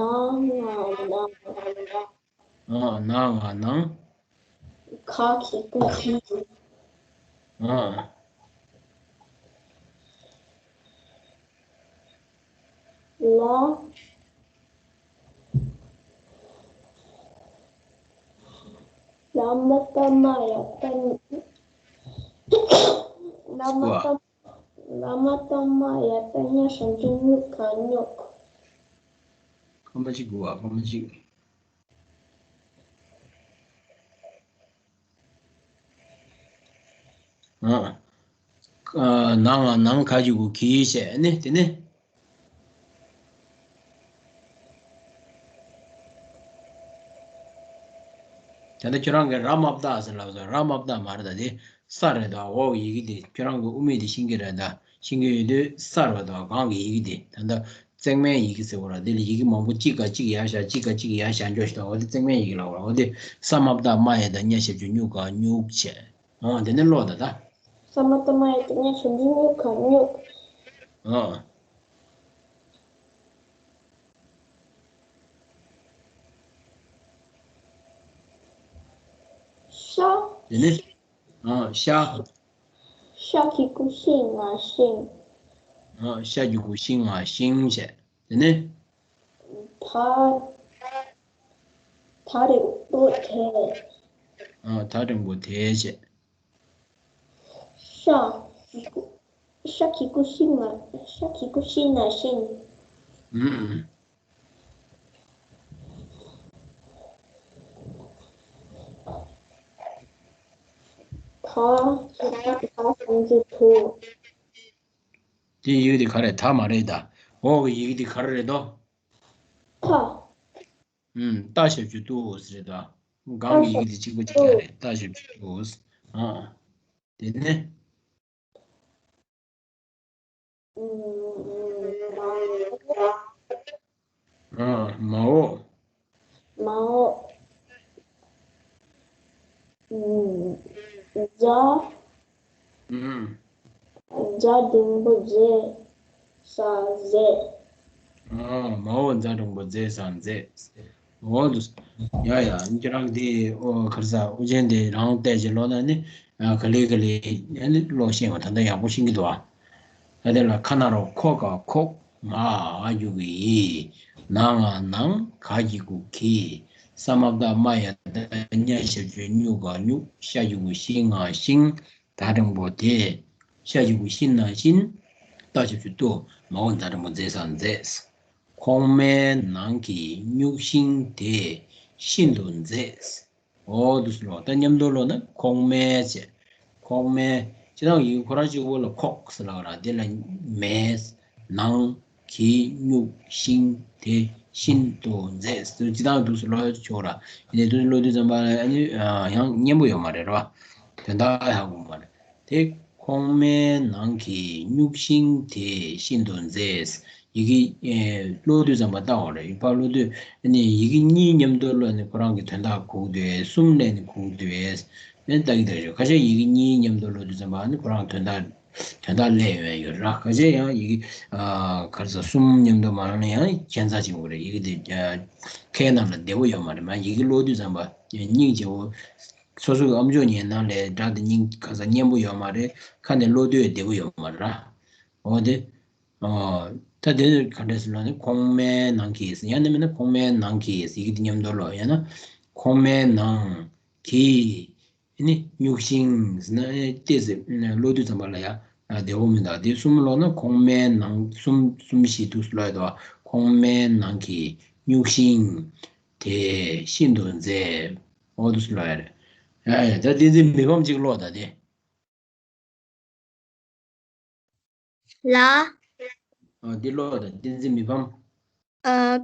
ང་ནང་། ཨ། ན་ང་ནང་། ཁ་གི་གུ་ཁི། ཨ། ལ། ལ་མ་བཏགས་མ་ཡ་བཏགས། ལ་མ་བཏགས། ལ་མ་བཏགས་མ་ཡ་བཏགས་ཉ་ཧྲ་འགྲེང་བུ་ག་སྨྱུག་སྐར་མ་གཅིག་དགོས་པ། སྐར་མ་གཅིག་ཨ། ཨ། ནང་ང་ནང་། ག་གི་གུ་གི་བྱས་ནི་དེ་ནི། ད་ལྟ་ཁྱོད་རང་གིས་ར་མ་བཏགས་ཟེར་ལབ་སོང་། ར་མ་བཏགས་མ་རེད་ད། དེ་ས་རེད་ད། འོག་གི་ཡི་གེ་དེ་ཁྱོད་རང་གིས་དབུ་མེད་དེ་ཤེས་ཀྱི་རེད་ད། ཤེས་ཀྱི་ཡོད་དུས་ས་རེད་ད། སྒང་གི་ཡི་གེ་དེ་ད་ལྟ་བརྩེགས་མའི་ཡི་གེ་ཟེར་བ་ར། དེ་ལ་ཡི་གེ་མང་པོ་གཅིག་ག་གཅིག་ཡར་བཞག་གཅིག་ག་གཅིག་ཡར་བཞག་འཇོག་ཞིག་དང་། འོ་དེ་བརྩེགས་མའི་ཡི་གེ་ལབ་པ་ར། འོ་དེ་ས་མ་བཏགས་མ་ཡ་བཏགས་ཉ་ཞབས་ཀྱུ་སྨྱུ་ག་སྨྱུག་བྱས། འོ་དེ་ནས་ཀློག་ད་ད། ས་མ་བཏགས་མ་ཡ་བཏགས་ཉ་ཞབས་ཀྱུ་སྨྱུ་ག་སྨྱུག་ཨ། ཤ། དེ་ནས། ཨ། ཤ། ཤ་གི་གུ་ཤི་ང་ཤིང་། ཨ། ཤ་གི་གུ་ཤི་ང་ཤིང་བྱས། དེ་ནས། ད། ད་རིང་པོ་དེ། ཨ། ད་རིང་པོ་དེ་བྱས། ཤ། ཤ་གི་གུ་ཤི་ང་། ཤ་གི་གུ་ཤི་ང་ཤིང་། ཨུམ། ད། ད་གསུམ་བཅུ་དྲུག་དེ་ཡི་གེ་དེ་ག་རེ་ད་མ་རེད་ད། འོག་གི་ཡི་གེ་དེ་ག་རེ་རེད་དོ། ཐ། ཨུམ། ཏ་ཞབས་ཀྱུ་ཏུ་ཟེར་རེད་ད། སྒང་གི་ཡི་གེ་དེ་གཅིག་པ་གཅིག་རྐྱང་རེད། ཏ་ཞབས་ཀྱུ་ཏུ། ཨ། དེ་ནས། ཨ། མའོ། མའོ། ཛ། ཨུམ། ཛ་འགྲེང་བུ་ཛེ་ས་ཛེས། ཨ། མའོ་ཛ་འགྲེང་བུ་ཛེ་ས་ཛེས། འོ་འདུག་ཡ་ཡ། ཁྱེད་རང་དེ། ཨོ། ག་རེ་ཟ། དབུ་ཅན་དེ་རང་བལྟས་ཅིག་ཀློག་ན་ནི། ཨ། ག་ལེ་ག་ལེ་ཨ་ནི་ཀློག་ཤེས་པ་ད་ལྟ་ཡག་པོ་ཤེས་ཀྱི་འདུག་ཨ། ད་དེ་ལ་ཁ་ན་རོ་ཁོ་ག་ཁོག་མ་འ་གི་གུ་འི། ན་ང་ནང་། ག་གི་གུ་གི། ས་མ་བཏགས་མ་ཡ་བཏགས་ཉ་ཞབས་ཀྱུ་སྨྱུ་ག་སྨྱུག་ཤ་གི་གུ་ཤི་ང་ཤིང་། ད་འགྲེང་བུ་དེ། ཤ་གི་གུ་ཤི་ན་ཤིན། ཏ་ཞབས་ཀྱུ་ཏུ། མའོ་ཛ་འགྲེང་བུ་ཛེ་ས་ཛེས། ཁོག་མའི་ནང་གི་སྨྱུག་ཤིང་དེ་ཤིན་ཏུ་མཛེས། འོ་འདུག་སེ་ཀློག་ད་མཉམ་དུ་ཀློག་ན་ཁོག་མའི་བྱས། ཁོག་མའི། སྤྱིར་བཏང་ཡི་གེ་ཁོ་རང་གཅིག་པོ་ལ་ཁོག་ཟེར་ལབ་ར། དེ་ལ་མའི་ནང་གི་སྨྱུག་ཤིང་དེ་ཤིན་ཏུ་མཛེས། སྤྱིར་བཏང་འདུག་སེ་ཀློག་ཆོག་ར། དེ་ནས་འདུག་སེ་ཀློག་དུས་ཙམ་པ་ལ་ཨ་ནི་ཡང་སྙན་པོ་ཡོད་མ་རེད་ར། དོན་དག་ཧ་གོ་མ་རེད། དེ་ཁོག་མའི་ནང་གི་སྨྱུག་ཤིང་དེ་ཤིན་ཏུ་མཛེས། ཡི་གེ་ཀློག་དུས་ཙམ་པ་ལྟ་བ་རེད། ཡིན་ཕར་ཀློག་དུས་ཨ་ནི་ཡི་གེ་གཉིས་མཉམ་དུ་ཀློག་ནས་ཁོ་རང་གི་དོན་དག་གོ་གི་འདུག་གས། གསུམ་ལས་ནི་གོ་གི་འདུག་གས། ཨ་ནི་ལྟ་གི་བསྡད་ཡོད། ཁ་ཤས་ཡི་གེ་གཉིས་མཉམ་དུ་ཀློག་དུས་ཙམ་པ་ཨ་ནི་ཁོ་རང་དོན་དག་དོན་དག་སླེབས་ཡོང་ཡ་ཡོད་ར། ཁ་ཤས་ཡང་ཡི་གེ་ཨ་ག་རེ་ཟ། གསུམ་མཉམ་དུ་མ་ཀློག་ན་ཡང་ཁྱད་མཚར་ཆེན་པོ་རེད། ཡི་གེ་དེ་ཨ་ཁའི་ནང་ལ་བདེ་པོ་ཡོད་མ་རེད། མ་ཡི་གེ་ཀློག་དུས་ཙམ་པ་སྙིང་རྗེ་བོ། སོ་སོའི་ཨམ་ཅོག་ཉན་ན་ལས་སྒྲ་དེ་སྙིང་ག་ས་སྙན་པོ་ཡོད་མ་རེད། ཁ་ནས་ཀློག་དུས་བདེ་པོ་ཡོད་མ་རེད་ར། འོ་དེ། ཨོ། ད་དེ་ག་འདྲས་ཟེར་ལབ་ན་ཁོག་མའི་ནང་གི་ཟེར། ཡང་ན་མིན་ན་ཁོག་མའི་ནང་གི་ཟེར། ཡི་གེ་དེ་མཉམ་དུ་ཀློག་ཡང་ན་ཁོག་མའི་ནང་གི་ནི་སྨྱུག་ཤིང་ཟེར་ན་ཏོག་ཙམ་ཀློག་དུས་ཙམ་པ་ལ་ཡ་བདེ་པོ་མི་འདུག་དེ་གསུམ་ཀློག་ན་ཁོག་མའི་ནང་གསུམ་གསུམ་བཞི་འདུག་སེ་ཀློག་ཡ་འདུག་ཁོག་མའི་ནང་གི་སྨྱུག་ཤིང་དེ་ཤིན་ཏུ་མཛེས། འོ་འདུག་སེ་ཀློག་ཡ་རེད། ཡ་ཡ། ད་བསྟན་འཛིན་མི་ཕམ་གཅིག་ཀློག་ད་དེ། ལ། ཨ། འདི་ཀློག་དང་། བསྟན་འཛིན་མི་ཕམ། ཨ།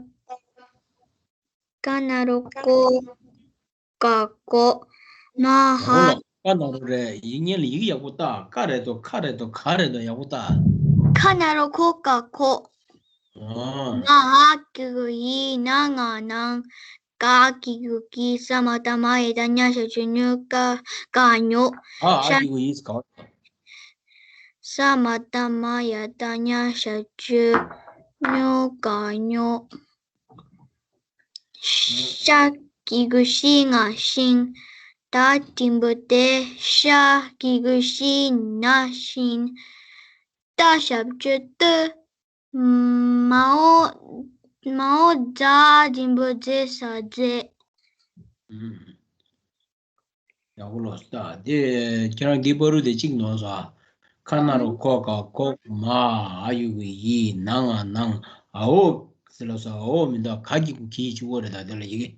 ཀ་ན་རོ་ཀོ། ག་ཀོ། མ་ཧ། ཀ་ན་རོ་རེད། ཡིག་སྙན་ལ་ཡིག་ཡག་པོ་ལྟ། ཀ་རེད་དོ། ཁ་རེད་དོ། ག་རེད་དོ། ཡག་པོ་ལྟ། ཁ་ན་རོ་ཁོ་ག་ཁོ། ཨ། ང་ཧ་གི་གུ་ཡི། ན་ང་ནང་། ག་གི་གུ་གི། ས་མ་བཏགས་མ་ཡ་བཏགས་མྱ་ཞབས་ཀྱུ་སྨྱུ་ག་སྨྱུག་ཨ། ཨ་གི་གུ་ཡི་ག་ས་མ་བཏགས་མ་ཡ་བཏགས་མྱ་ཞབས་ཀྱུ་སྨྱུ་ག་སྨྱུག་ཤ་གི་གུ་ཤི་ང་ཤིང་། ད་འགྲེང་བུ་དེ། ཤ་གི་གུ་ཤི་ན་ཤིང་། ཏ་ཞབས་ཀྱུ་ཏུ། མའོ། མའོ་ཛ་འགྲེང་བུ་ཛེ་ས་ཛེས། ཨུམ། ཡག་པོ་ཀློག་སོང་། ད་དེ་ཁྱེད་རང་འདི་བར་དུ་དེ་གཅིག་ནོར་སོང་། ཁ་ན་རོ་ཁོ་ག་ཁོག་མ་ཨ་ཡི་གུ་ཡི། ན་ང་ནང་། འའོ་ཟེར་ལབ་སོང་། འའོ་མི་འདུག་ག་གི་གུ་གི་གཅིག་པོ་རེད། ད་དེ་ལ་ཡི་གེ་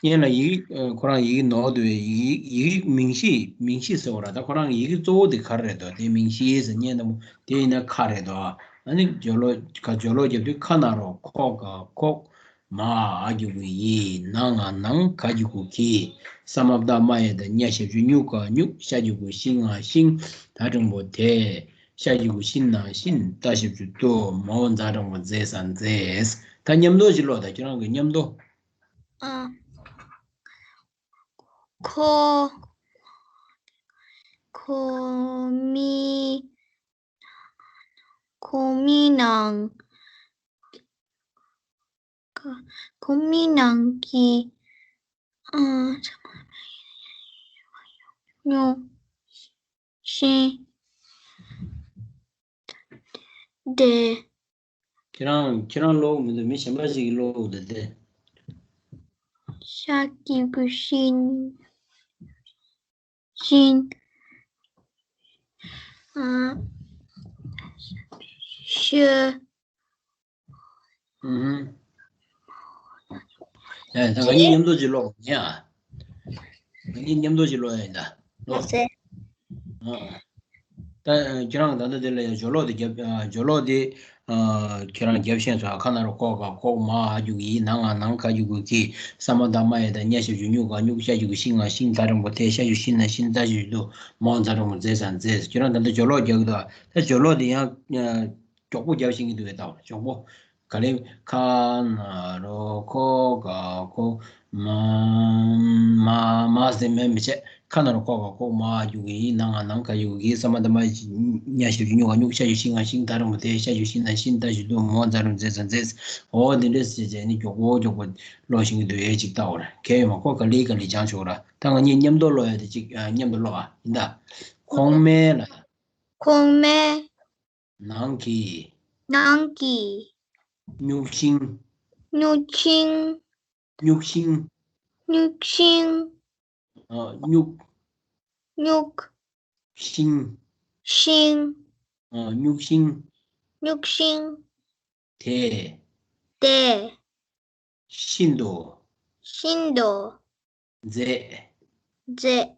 སྙན་ལ་ཡི་གེ་ཁོ་རང་ཡི་གེ་ནོར་འདུག་པས། ཡི་གེ་ཡི་གེ་མིང་གཞི། མིང་གཞི་ཟེར་བ་ར། ད་ཁོ་རང་ཡི་གེ་གཙོ་བོ་དེ་ག་རེ་རེད་དོ། དེ་མིང་གཞི་ཟེར་སྙན་དང་པོ་དེ་ཡིན་ན་ཁ་རེད་དོ། ཨ་ནི་སྦྱོར་ཀློག་ག་སྦྱོར་ཀློག་རྒྱབ་དུས་ཁ་ན་རོ་ཁོ་ག་ཁོག་མ། འ་གི་གུ་འི། ན་ང་ནང་། ག་གི་གུ་གི། ས་མ་བཏགས་མ་ཡ་བཏགས་ཉ་ཞབས་ཀྱུ་སྨྱུ་ག་སྨྱུག་ཤ་གི་གུ་ཤི་ང་ཤིང་། ད་འགྲེང་བུ་དེ། ཤ་གི་གུ་ཤིན་ན་ཤིན། ཏ་ཞབས་ཀྱུ་ཏུ། མ་འོག་ཛ་འགྲེང་བུ་ཛེ་ས་མཛེས། ད་མཉམ་དུ་ཅིག་ཀློག་དང་། ཁྱེད་རང་གི་མཉམ་དུ། ཨ། ཁོ། ཁོ་མི། ཁོ་མི་ནང་། ཁོ་མི་ནང་གི། ཨ། ཉོ། ཤིང་། དེ། ཁྱེད་རང་ཁྱེད་རང་ཀློག་མི་འདུག་མི་གཞན་པ་ཞིག་གིས་ཀློག་འདུག་དེ། ཤ་གི་གུ་ཤིན། ཤིན། ཨ། ཤ། ཨུ་ཧུམ། ཡ། ད་ང་གཉིས་མཉམ་དུ་ཅིག་ཀློག་ཡ། ང་གཉིས་མཉམ་དུ་ཅིག་ཀློག་ཡ་ཡིན་ད། ཀློག་ཨ་ཙི། ཨ། ད་ཁྱེད་རང་ད་ལྟ་དེ་ལ་ཡང་སྦྱོར་ཀློག་དེ་རྒྱབ། ཨ། སྦྱོར་ཀློག་དེ། ཨ། ཁྱེད་རང་རྒྱབ་ཤེས་སོང་། ཁ་ན་རོ་ཁོ་ག་ཁོག་མ་འ་གི་གུ་འི། ན་ང་ནང་། ག་གི་གུ་གི། ས་མ་བཏགས་མ་ཡ་བཏགས་ཉ་ཞབས་ཀྱུ་སྨྱུ་ག་སྨྱུག་ཤ་གི་གུ་ཤི་ང་ཤིང་། ད་འགྲེང་བུ་དེ། ཤ་ཞབས་ཀྱུ་ཤི་ན་ཤིན། ཏ་ཞབས་ཀྱུ་ཏུ། མ་འོག་ཛ་འགྲེང་བུ་ཛེ་ས་མཛེས། ཁྱེད་རང་ད་ལྟ་སྦྱོར་ཀློག་རྒྱག་གི་འདུག་ད་སྦྱོར་ཀློག་དེ་ཡང་མགྱོགས་པོ་རྒྱབ་ཤེས་ཀྱི་འདུག་གས། ད་མགྱོགས་པོ། ག་ལེ། ཁ་ན་རོ་ཁོ་ག་ཁོག་མ། མ་མ་ཟེར་མེད་མི་བྱེད། ཁ་ན་རོ་ཁོ་ག་ཁོག་མ་འ་གི་གུ་འི། ན་ང་ནང་། ག་གི་གུ་གི། ས་མ་བཏགས་མ་ཡ་བཏགས་ཉ་ཞབས་ཀྱུ་སྨྱུ་ག་སྨྱུག་ཤ་ཞབས་ཀྱུ་ཤི་ང་ཤིང་། ད་འགྲེང་བུ་དེ། ཤ་ཞབས་ཀྱུ་ཤི་ན་ཤིན། ཏ་ཞབས་ཀྱུ་ཏུ། མ་འོག་ཛ་འགྲེང་བུ་ཛེ་ས་མཛེས། འོ་དེ་འདྲས་བྱས་བྱས་ནས་མགྱོགས་པོ་མགྱོགས་པོ་ཀློག་ཤེས་ཀྱི་འདུག་གས། ཅིག་ལྟ་འོ་ར། གལ་ཡོད་མ། ཁོ་ག་ལེ་ག་ལེ་སྦྱངས་ཆོག་ར། ད་ང་གཉིས་མཉམ་དུ་ཀློག་ཡ་དེ་ཅིག། ཨ། མཉམ་དུ་ཀློག་ཨ། ཡིན་ད། ཁོག་མའི་ལ། ཁོག་མའི། ནང་གི། ནང་གི། སྨྱུག་ཤིང་། སྨྱུག་ཤིང་། སྨྱུག་ཤིང་། སྨྱུག་ཤིང་། ཨ། སྨྱུག་སྨྱུག་ཤིང་། ཤིང་། ཨ། སྨྱུག་ཤིང་། སྨྱུག་ཤིང་། དེ། དེ། ཤིན་ཏུ། ཤིན་ཏུ། མཛེས། མཛེས།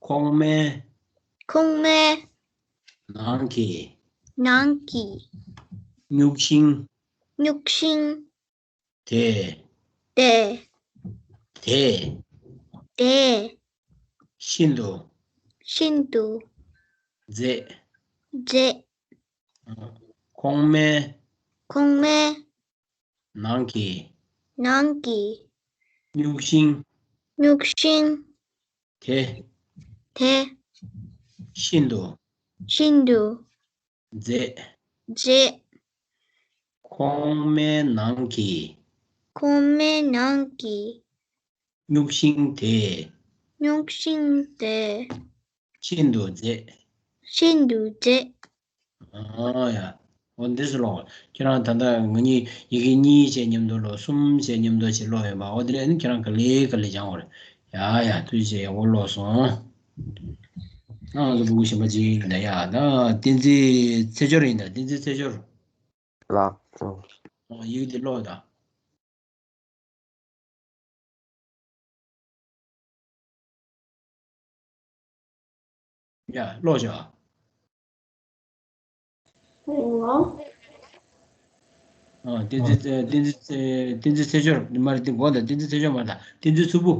ཁོག་མའི། ཁོག་མའི། ནང་གི། ནང་གི། སྨྱུག་ཤིང་། སྨྱུག་ཤིང་། དེ། དེ། དེ། དེ། ཤིན་ཏུ། ཤིན་ཏུ། མཛེས། མཛེས། ཁོག་མའི། ཁོག་མའི། ནང་གི། ནང་གི། སྨྱུག་ཤིང་། སྨྱུག་ཤིང་། དེ། དེ། ཤིན་ཏུ། ཤིན་ཏུ། མཛེས། མཛེས། ཁོག་མའི་ནང་གི། ཁོག་མའི་ནང་གི། སྨྱུག་ཤིང་དེ། སྨྱུག་ཤིང་དེ། ཤིན་ཏུ་མཛེས། ཤིན་ཏུ་མཛེས། ཨ་ཡ། འོ་འདི་ཚོ་ཀློག་ཁྱེད་རང་ད་ལྟ་ང་གཉིས་ཡི་གེ་གཉིས་བྱས་མཉམ་དུ་ཀློག་གསུམ་བྱས་མཉམ་དུ་བྱས་ཀློག་ཡོད་པ། འོ་དེ་ལས་ནི་ཁྱེད་རང་ག་ལེ་ག་ལེ་སྦྱང་དགོས་རེད། ཡ་ཡ། ཐུགས་རྗེ་ཆེ། འོ་ཀློག་སོང་། ཨ། ང་ཚོ་ཕྲུ་གུ་གཞན་པ་ཅིག་ཡིན་ད། ཡ། ད་བསྟན་འཛིན་ཚེ་སྦྱོར་ཡིན་ད། བསྟན་འཛིན་ཚེ་སྦྱོར། ལགས་སོ། ཨ། ཡི་གེ་འདི་ཀློག་དང་། ཡ། ཀློག་བྱ། ཨ། བསྟན་འཛིན་བསྟན་འཛིན་བསྟན་འཛིན་ཚེ་སྦྱོར་མ་རེད། འདི་མགོ་དང་། བསྟན་འཛིན་ཚེ་སྦྱོར་མ་རེད་ད། བསྟན་འཛིན་མཚུར་ཕུ།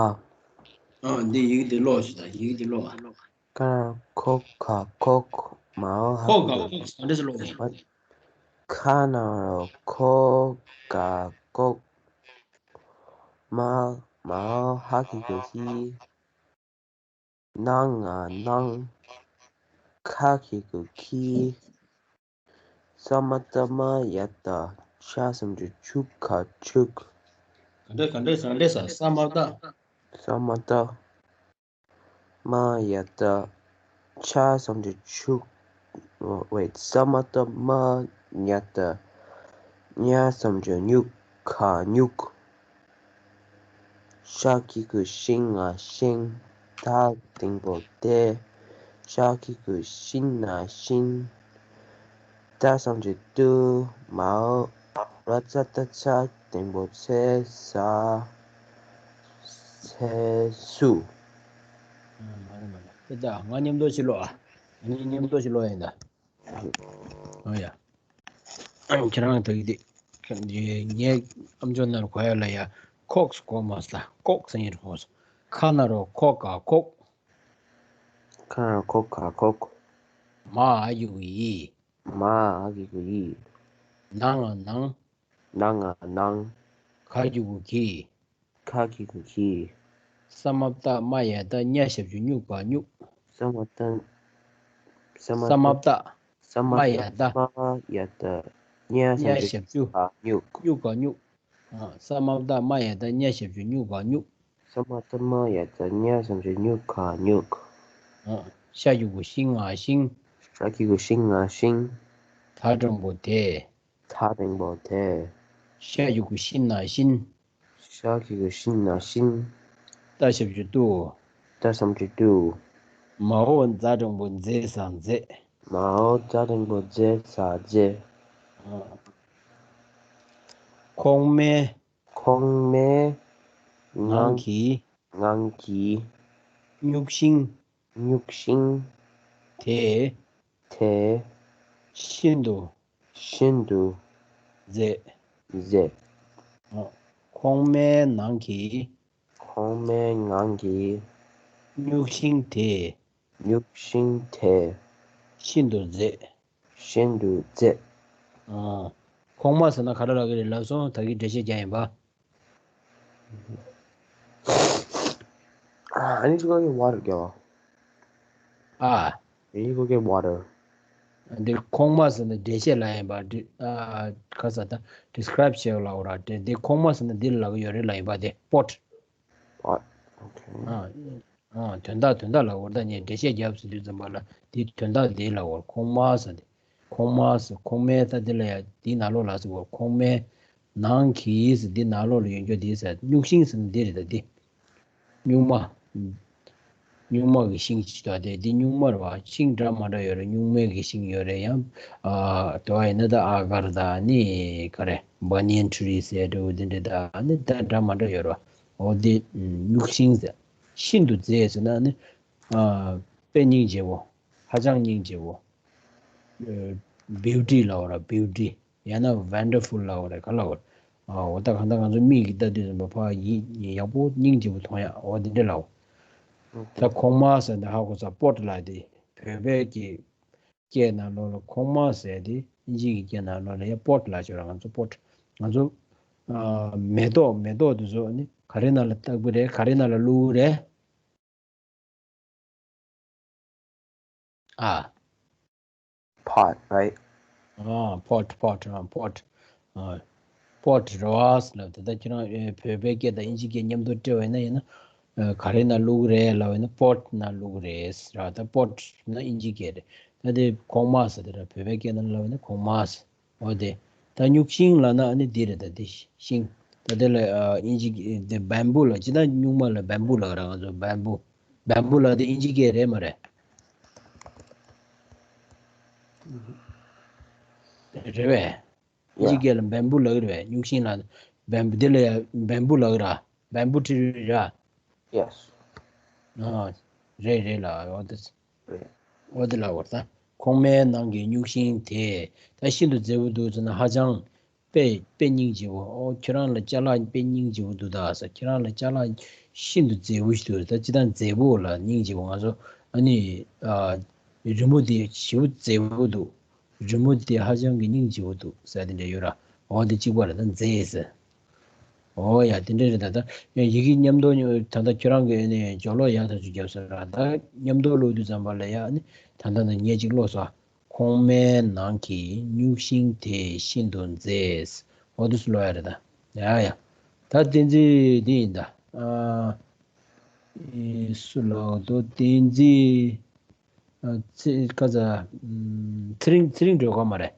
ཨ། ཨ། འདི་ཡི་གེ་འདི་ཀློག་ཞིག་དང་། ཡི་གེ་འདི་ཀློག་ཨ། ཀ་ཁོ་ག་ཁོག་མ་འོག་ཧ་ཁོ་ག་ཁོག་ག་འདྲ་ཞིག་ཀློག་ཡིན། ཁ་ན་རོ་ཁོ་ག་ཁོག་མ་མ་འོག་ཧ་གི་གུ་ཧི། ན་ང་ནང་། ཁ་གི་གུ་ཁི། ས་མ་བཏགས་མ་ཡ་བཏགས་ཆ་ཞབས་ཀྱུ་ཆུ་ག་ཆུག་ག་འདྲ་ག་འདྲ་ག་འདྲ་ས། ས་མ་བཏགས། ས་མ་བཏགས་མ་ཡ་བཏགས་ཆ་ཞབས་ཀྱུ་ཆུག་ཝེ། ས་མ་བཏགས་མ་ཡ་བཏགས་ཉ་ཞབས་ཀྱུ་སྨྱུག་ག་སྨྱུག་ཤ་གི་གུ་ཤིང་ང་ཤིང་། ད་འགྲེང་བུ་དེ། ཤ་གི་གུ་ཤིན་ན་ཤིན། ཏ་ཞབས་ཀྱུ་ཏུ། མ་འོག་ར་ཙ་ཏ་ཙ། འགྲེང་བུ་ཚེ། ས་ཚེ་སུ། ཨ། མ་རེད་མ་རེད། ཨེ་ད་ང་མཉམ་དུ་ཅིག་ཀློག་ཨ། ང་གཉིས་མཉམ་དུ་ཅིག་ཀློག་ཡིན་ད། ཨ་ཡ། ཁྱེད་རང་ད་གི་དེ། ངའི་ཨམ་ཅོག་ནང་གོ་ཡ་ལ་ཡ། ཁོག་གོ་མ་ས་ཁོག་ཟེར་ཡིན་རོགས། ཁ་ན་རོ་ཁོག་ག་ཁོག་ཁ་ན་རོ་ཁོག་ག་ཁོག་མ་ཨ་གི་གུ་ཡི། མ་ཨ་གི་གུ་ཡི། ནང་ང་ནང་། ནང་ང་ནང་། ག་གི་གུ་གི། ག་གི་གུ་གི། ས་མ་བཏགས་མ་ཡ་བཏགས་ཉ་ཞབས་ཀྱུ་སྨྱུ་ག་སྨྱུག་ས་མ་བཏགས། ས་མ་ས་མ་བཏགས། བཏགས་ས་མ་མ་ཡ་བཏགས། མ་ཡ་བཏགས་ཉ་ཉ་ཞབས་ཀྱུ་ཞབས་ཀྱུ་ག་སྨྱུག་སྨྱུ་ག་སྨྱུག་ཨ། ས་མ་བཏགས་མ་ཡ་བཏགས་ཉ་ཞབས་ཀྱུ་སྨྱུ་ག་སྨྱུག་ས་མ་བཏགས་མ་ཡ་བཏགས་ཉ་ཞབས་ཀྱུ་སྨྱུ་ག་སྨྱུག་ཨ། ཤ་གི་གུ་ཤི་ང་ཤིང་། ཤ་གི་གུ་ཤི་ང་ཤིང་། ད་འགྲེང་བུ་དེ། ད་འགྲེང་བུ་དེ། ཤ་གི་གུ་ཤི་ན་ཤིན། ཤ་གི་གུ་ཤི་ན་ཤིན། ཏ་ཞབས་ཀྱུ་ཏུ། ཏ་ཞབས་ཀྱུ་ཏུ། མའོ་ཛ་འགྲེང་བུ་མཛེ་ས་མཛེས། མའོ་ཛ་འགྲེང་བུ་མཛེ་ས་མཛེས། ཁོག་མའི། ཁོག་མའི། ནང་གི། ནང་གི། སྨྱུག་ཤིང་། སྨྱུག་ཤིང་། དེ། དེ། ཤིན་ཏུ། ཤིན་ཏུ། མཛེས། མཛེས། ཁོག་མའི་ནང་གི། ཁོག་མའི་ནང་གི། སྨྱུག་ཤིང་དེ། སྨྱུག་ཤིང་དེ། ཤིན་ཏུ་མཛེས། ཤིན་ཏུ་མཛེས། ཨ། ཁོག་མ་ཟེར་ན་ག་རེ་ལབ་ཀྱི་རེད་ལབ་སོང་། ད་གིན་འགྲེལ་བཤད་རྒྱག་ཡིན་པ། ཨ་ནི་ཅི་ག་གི་ཝ་ཊར་རྒྱག་པ། ཨ། ཨ་ནི་ཅི་ག་གི་ཝ་ཊར། འདི་ཁོག་མ་ཟེར་ན་འགྲེལ་བཤད་ལབ་ཡིན་པ། འདི་ཨ་ག་ས་ད་ཌི་སི་ཀ་རའིབ་བྱེད་ལབ་ར། འདི་འདི་ཁོག་མ་ཟེར་ན་འདི་ལ་ལབ་ཀྱི་ཡོད་རེད་ལབ་ཡིན་པ། དེ་པོཊ། པོཊ། ཨོ་ཁེ། ཨ། ཨ། དོན་དག་དོན་དག་ལབ་ཀྱི་ཡོད་རེད། ད་ངས་འགྲེལ་བཤད་རྒྱབ་ཟེར་དུས་ཙམ་པ་ལ་འདི་དོན་དག་འདི་ལབ་ཀྱི་ཡོད་རེད། ཁོག་མ་ཟེར་འདི། ཁོག་མ་ཟེར། ཁོག་མའི་ད་འདི་ལ་ཡ་འདི་ནང་ལོགས་ལ་ཟེར་གྱི་ཡོད་རེད། ཁོག་མའི་ནང་གི་ཟེར་འདི་ནང་ལོགས་ལ་ཡོད་རྒྱུ་འདི་ཟེར། སྨྱུག་ཤིང་ཟེར་ན་འདི་རེད། ད་འདི། སྨྱུག་མ། སྨྱུག་མ་གི་ཤིང་ཅིག་ད་དེ་འདི་སྨྱུག་མ་རེད་པ། ཤིང་འདྲ་མ་འདྲ་ཡོད་རེད། སྨྱུག་མའི་གི་ཤིང་ཡོད་རེད། ཡང་ཨ་དེ་བ་ཡིན་ན་ད་ཨ་གར་ད་ནི་ག་རེ་བྷ་ནི་ཡན་ཊི་རི་ཟེར་འདྲ་བོ་འདི་འདྲ་ད་ནི་ད་འདྲ་མ་འདྲ་ཡོད་རེད་པ། འོ་དེ་སྨྱུག་ཤིང་ཟེར། ཤིན་ཏུ་མཛེས་ཟེར་ན་ནི་ཨ་དཔེ་སྙིང་རྗེ་བོ། ཧ་ཅང་སྙིང་རྗེ་བོ། བིའུ་ཊི་ལབ་པ་ར། བིའུ་ཊི། ཡང་ན་ཝན་ཌར་ཕུལ་ལབ་པ་རེད། ག་ལབ་པ་རེད། ཨ་འོ་ད་གང་ལྟར་ང་ཚོ་མིག་གིས་ལྟ་དུས་ཙམ་པ་ཕར་ཡིད་ཡག་པོ་སྙིང་རྗེ་པོ་མཐོང་ཡག་འོ་དེ་འདྲ་ལབ་པ། ད་ཁོག་མ་ཟེར་ནས་ཧ་གོ་ས། པོཊ་ལབ་དེ་བོད་པའི་གི་སྐད་ནང་ལོགས་ལ་ཁོག་མ་ཟེར་དེ་ཨིན་ཇི་གི་སྐད་ནང་ལོགས་ལ་ཡ་པོཊ་ལབ་ཤོད་ར། ང་ཚོ་པོཊ། ང་ཚོ་ཨ་མེ་ཏོག་མེ་ཏོག་དེ་ཚོ་ནི་ག་རེ་ནང་ལ་བཏབ་ཀྱི་རེད། ག་རེ་ནང་ལ་བླུགས་ཀྱི་རེད། ཨ། པོཊ་རའིཊ། ཨ་པོཊ་པོཊ་ཨ་པོཊ། ཨ་པོཊ་རེད་པ་ལབ། ད་ལྟ་ཁྱེད་རང་ཨེ་བོད་པའི་སྐད་དང་ཨིན་ཇི་སྐད་མཉམ་དུ་སྤྲད་པ་ཡིན་ན་ཡིན་ན། ཨ་ག་རེ་ནང་བླུགས་རེད་ལབ་ཡིན་ན་པོཊ་ནང་བླུགས་རེད་ཟེར་ར། ད་པོཊ་ནི་ཨིན་ཇི་སྐད་རེད། ད་དེ་ཁོག་མ་ཟེར་དེ་ར་བོད་པའི་སྐད་ནང་ལབ་ཡིན་ན་ཁོག་མ་ཟེར། འོ་དེ། ད་སྨྱུག་ཤིང་ལབ་ན་ཨ་ནི་འདི་རེད། ད་འདི་ཤིང་། ད་དེ་ལ་ཨ་ཨིན་ཇི་གི་དེ་བེམ་བུ་ལ། ཅི་ད་སྨྱུག་མ་ལ་བེམ་བུ་ལབ་ར། ང་ཚོ་བེམ་བུ། བེམ་བུ་ལབ་དེ་ཨིན་ཇི་སྐད་རེད་མ་རེད། རེད་པས། ཨིན་ཇི་ཡ། སྐད་ལ་བེམ་བུ་ལབ་ཀྱི་རེད་པས། སྨྱུག་ཤིང་ལབ་བེམ་བུ། དེ་ལ་ཡ་བེམ་བུ་ལབ་ཀྱི་ར། བེམ་བུ་ཊི་རི་ར། ཡེ་སི། ཨ་རེད་རེད་ལ། འོ་དེ། རེད། འོ་དེ་ལ་འོ་ད་ཁོག་མའི་ནང་གི་སྨྱུག་ཤིང་དེ་ད་ཤིན་ཏུ་མཛེས་པོ་འདུག་ཟེར་ན་ཧ་ཅང་དཔེ་དཔེ་སྙིང་རྗེ་བོ། ཨོ་ཁྱོད་རང་ལ་ཅ་ལག་དཔེ་སྙིང་རྗེ་བོ་འདུག་ད་ཟེར། ཁྱོད་རང་ལ་ཅ་ལག་ཤིན་ཏུ་མཛེས་པོ་ཞིག་འདུག་ད་ཅི་ད་མཛེས་པོ་ལ་སྙིང་རྗེ་བོ། ང་ཚོ་ཨ་ནི་ཨ་རི་མོ་དེ་ཞེ་པོ་མཛེས་པོ་འདུག་རི་མོ་དེ་ཧ་ཅང་གི་སྙིང་རྗེ་བོ་འདུག་ཟེར་དེ་འདྲ་ཡོད་ར། འོ་དེ་གཅིག་པ་རེད། ད་མཛེས་ཟེར། འོ་ཡ་དེ་འདྲ་རེད། ད་ད་ཡི་གེ་མཉམ་དུ་ད་ལྟ་ཁྱོད་རང་གི་ནི་སྦྱོར་ཀློག་ཡག་ཐག་ཆོད་རྒྱབ་ཟེར་ར། ད་མཉམ་དུ་ཀློག་དུས་ཙམ་པ་ལ་ཡ་ནི་ད་ལྟ་ནི་ངས་གཅིག་ཀློག་སོང་། ཁོག་མའི་ནང་གི་སྨྱུག་ཤིང་དེ་ཤིན་ཏུ་མཛེས། འོ་དེ་སུ་ཀློག་ཡ་རེད་ད། ཡ་ཡ། ད་བསྟན་འཛིན་འདི་ཡིན་ད། ཨ་ཨེ་སུ་ལབ་འདུག་བསྟན་འཛིན། ཨ་ཚེ་ཁ་ཚ། ཨམ་ཚེ་རིང་། ཚེ་རིང་སྒྲོལ་དཀར་མ་རེད།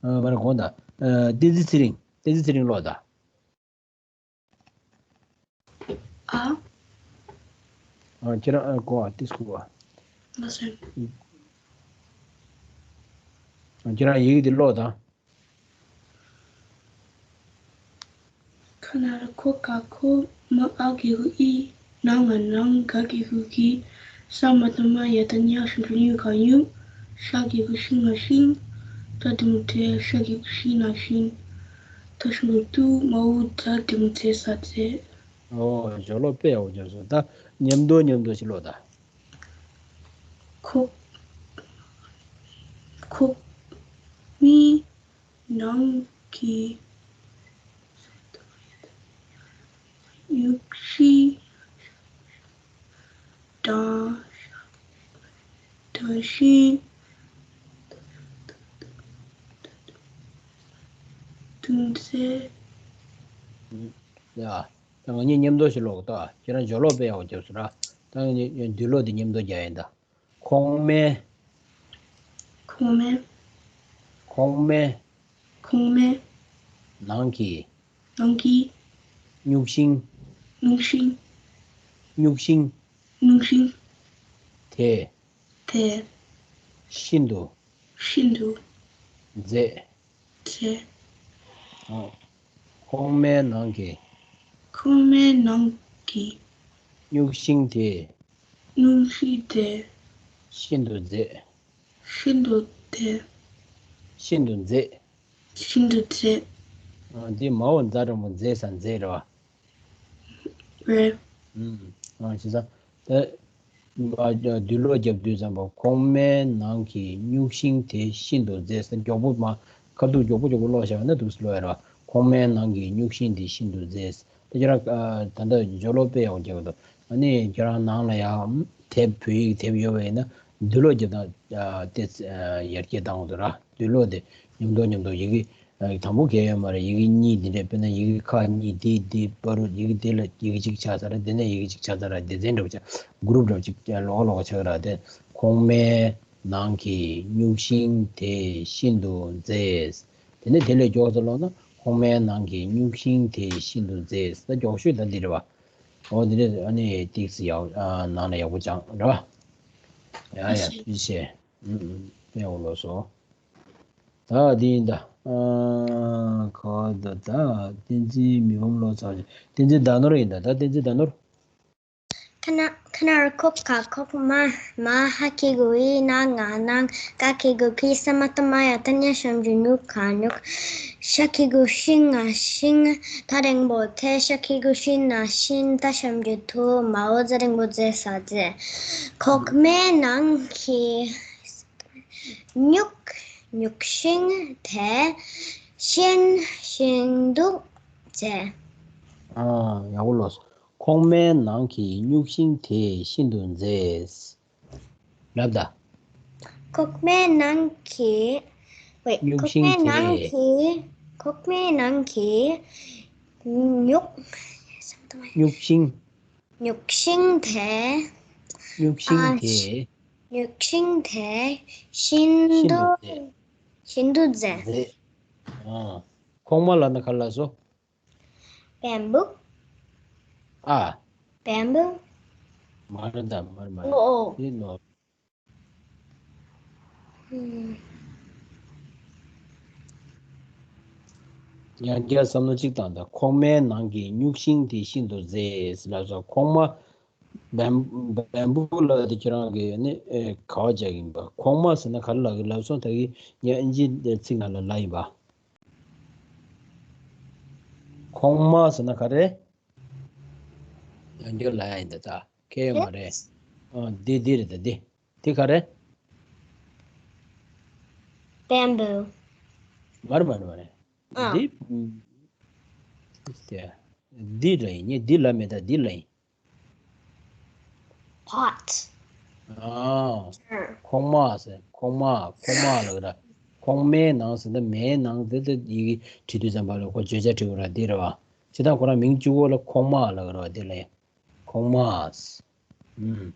ཨ་བར་དགོངས་དག་ཨ་བསྟན་འཛིན་ཚེ་རིང་། བསྟན་འཛིན་ཚེ་རིང་ཀློག་དང་། ཨ། ཨ་ཁྱེད་རང་ཨ་གོ་ཨ་ཏིས་གོ་ཨ། ལགས་སོ། ཨ་ཁྱེད་རང་ཡི་གེ་འདི་ཀློག་དང་། ཁ་ན་རོ་ཁོ་ག་ཁོག་མ་ཨ་གི་གུ་ཨི། ནང་ང་ནང་། ག་གི་གུ་གི། ས་མ་ཏ་མ་ཡ་ཏ་ཉ་ཤུ་རུ་ཉུ་ག་ཉུག་ཤ་གི་གུ་ཤིང་ང་ཤིང་། ཏ་དེ་མོ་ཏེ་ཤ་གི་གུ་ཤིང་ན་ཤིང་། ད་ཤུ་རུ་ཏུ་མ་འུ་ཛ་དེ་མོ་ཛེ་ས་ཛེ། ཨོ་ཇོ་ལོ་པེ་ཨོ་ཇོ་སོ། ད་ཉམས་དོ་ཉམས་དོ་ཞིག་ལོ་ད། ཁོག་ཁོག་མི་ནང་གི་ཡུག་ཤི་དང་དང་ཤི་དུང་ཚེ། ཡ། ད་ང་གཉིས་མཉམ་དུ་ཞིག་ཀློག་ད། ཁྱེད་རང་ཇོ་ཀློག་དཔེ་ཡག་པོ་རྒྱབ་སོང་ར། ད་ང་གཉིས་འདུས་ཀློག་དེ་མཉམ་དུ་རྒྱག་ཡིན་ད། ཁོག་སྨད། ཁོག་སྨད། ཁོག་སྨད། ཁོག་སྨད། ནང་གི། ནང་གི། སྨྱུག་ཤིང་། སྨྱུག་ཤིང་། སྨྱུག་ཤིང་། སྨྱུག་ཤིང་། དེ། དེ། ཤིན་ཏུ། ཤིན་ཏུ། མཛེས། མཛེས། ཨ། ཁོག་སྨད་ནང་གི། ཁོག་སྨད་ནང་གི། སྨྱུག་ཤིང་དེ། སྨྱུག་ཤིང་དེ། ཤིན་ཏུ་མཛེས། ཤིན་ཏུ་མཛེས། ཤིན་ཏུ་མཛེས། ཤིན་ཏུ་མཛེས། ཨ། འདི་མ་འོ་ཛ་དྲང་པོ་མཛེས་ས་མཛེས་རེད་བ། རེད། ཨུམ། ཨ་བྱས་ཙང་ད། འདུས་ཀློག་རྒྱབ་དུས་ཙམ་པ་ཁོག་སྨད་ནང་གི་སྨྱུག་ཤིང་དེ་ཤིན་ཏུ་མཛེས་ཟེར། མགྱོགས་པོ་མ་ཁ་ཐུག་མགྱོགས་པོ་མགྱོགས་པོ་ཀློག་བཞག་ན་འདུག་སེ་ཀློག་ཡ་རེད་བ། ཁོག་སྨད་ནང་གི་སྨྱུག་ཤིང་དེ་ཤིན་ཏུ་མཛེས། དེ་ཁྱེད་རང་ད་ལྟ་ཇོ་ཀློག་དཔེ་ཡག་པོ་རྒྱབ་འདུག་ཨ་ནི་ཁྱེད་རང་ནང་ལ་ཡ་དེབ་བོད་ཡིག་དེབ་ཡོད་པ་ཡིན་ན་འདུས་ཀློག་རྒྱབ་དང་དེ་ཡར་རྒྱས་བཏང་འདུག་ར། འདུས་ཀློག་དེ་མཉམ་དུ་མཉམ་དུ་ཡི་གེ་དང་པོ་གལ་ཡོད་མ་རེད། ཡི་གེ་གཉིས་འདི་འདྲས། དཔེར་ན་ཡི་གེ་ཁ་གཉིས་འདི་འདི་བར་དུ་ཡི་གེ་འདི་ལ་ཡི་གེ་གཅིག་ཆགས་ཚར་ར། འདི་ནས་ཡི་གེ་གཅིག་ཆགས་ཚར་ར། སྡེ་ཚན་འདྲ་པོ་ཆགས། གུ་རུབ་འདྲ་པོ་གཅིག་ལོགས་ཀ་ལོགས་ཀ་ཆགས་ར། དེ་ཁོག་སྨད་ནང་གི་སྨྱུག་ཤིང་དེ་ཤིན་ཏུ་མཛེས། དེ་ནས་དེ་ལས་མགྱོགས་སུ་ཀློག་ན་ཁོག་སྨད་ནང་གི་སྨྱུག་ཤིང་དེ་ཤིན་ཏུ་མཛེས། ད་མགྱོགས་ཤོས་ད་འདི་རེད་བ། འོ་འདི་འདྲས། ཨ་ནི་ཏིག་ཙི་ཡག་ཨ་ནང་ལ་ཡག་པོ་སྦྱངས་རེད་བ། ཡ་ཡ་ཐུགས་རྗེ་ཆེ། ཨུམ་ཨུམ་དཔེ་ཡག་པོ་ཀློག་སོང་། ད་འདི་ཡིན་ད། ཨ། ག་བ་ད་ད། བསྟན་འཛིན་མི་ཕམ་ལོ་ཙཱ། བསྟན་འཛིན་ཟླ་ནོར་ཡིན་ད། ད་བསྟན་འཛིན་ཟླ་ནོར། ཁ་ན་ཁ་ན་རོ་ཁོ་ག་ཁོག་མ། མ་ཧ་གི་གུ་འི་ན་ང་ནང་། ག་གི་གུ་གི་ས་མ་ཏ་མ་ཡ་ཏ་ཉ་ཤམ་གི་ཉུ་ག་ཉུག་ཤ་གི་གུ་ཤིང་ང་ཤིང་། ད་དྲང་པོ་དེ་ཤ་གི་གུ་ཤིང་ན་ཤིང་། ད་ཤམ་གི་དུ་མ་འོ་ཛ་དྲང་པོ་ཛེ་ས་ཛེ། ཁོག་སྨད་ནང་གི་སྨྱུག་སྨྱུག་ཤིང་དེ་ཤིན་ཤིན་ཏུ་མཛེས། ཨ། ཡག་པོ་ཀློག་སོང་། ཁོག་སྨད་ནང་གི་སྨྱུག་ཤིང་དེ་ཤིན་ཏུ་མཛེས། ལབ་ད། ཁོག་སྨད་ནང་གི། ཝེ། སྨྱུག་ཤིང་དེ། ཁོག་སྨད་ནང་གི། ཁོག་སྨད་ནང་གི་སྨྱུག་སྨྱུག་ཤིང་། སྨྱུག་ཤིང་དེ། སྨྱུག་ཤིང་ཨ་དེ། སྨྱུག་ཤིང་དེ་ཤིན་ཤིན་ཏུ་ཏུ་མཛེས། ཤིན་ཏུ་མཛེས། མཛེས། ཨ། ཁོག་མ་ལབ་ན་ག་རེ་ལབ་སོང་། བེམ་བུ། ཨ། བེམ་བུ། མ་རེད་ད། མ་རེད། མ་རེད། ཨོ། དེ་ནོར། ཨུམ། ཡང་བསྐྱར་བསམ་བློ་གཅིག་བཏང་དང་། ཁོག་སྨད་ནང་གི་སྨྱུག་ཤིང་དེ་ཤིན་ཏུ་མཛེས་ལབ་སོང་། ཁོག་མ། བེམ། བེམ་བུ་ལབ་དེ་ཁྱེད་རང་གིས་ནི་ཨེ་ག་པར་བྱས་ཡིན་པ། ཁོག་མ་ཟེར་ན་ག་རེ་ལབ་ཀྱི་ལབ་སོང་། ད་གིན་ངས་ཨིན་ཇི་ཚིག་ནང་ལ་ལབ་ཡིན་པ། ཁོག་མ་ཟེར་ན་ག་རེ། ཡང་བསྐྱར་ལབ་ཡ་ཡིན་ད། ད་ཁྱད་ཡོད་མ་རེད། ཨ། འདི་འདི་རེད་ད། འདི་འདི་ག་རེ། བེམ་བུ། མ་རེད། མ་རེད། མ་རེད། ཨ། འདི་དེ་འདི་ལབ་ཡིན། ངས་འདི་ལབ་མེད་ད། འདི་ལབ་ཡིན། པོཊ། ཨ། ཨ། ཁོག་མ་ཟེར། ཁོག་མ། ཁོག་མ་ལབ་ཀྱི་ར། ཁོག་སྨད་ནང་ཟེར་ན་མའི་ནང་དེ་དེ་ཡི་གེ་བྲིས་དུས་ཙམ་པ་ལ་ཁོ་བརྗོད་བྱ་བྲིས་དགོས་ར། འདི་རེད་བ། བྱས་ཙང་ཁོ་རང་མིང་གཅིག་པོ་ལ་ཁོག་མ་ལབ་ཀྱི་རེད་བ། འདི་ལ་ཡང་ཁོག་མ། ཨུམ།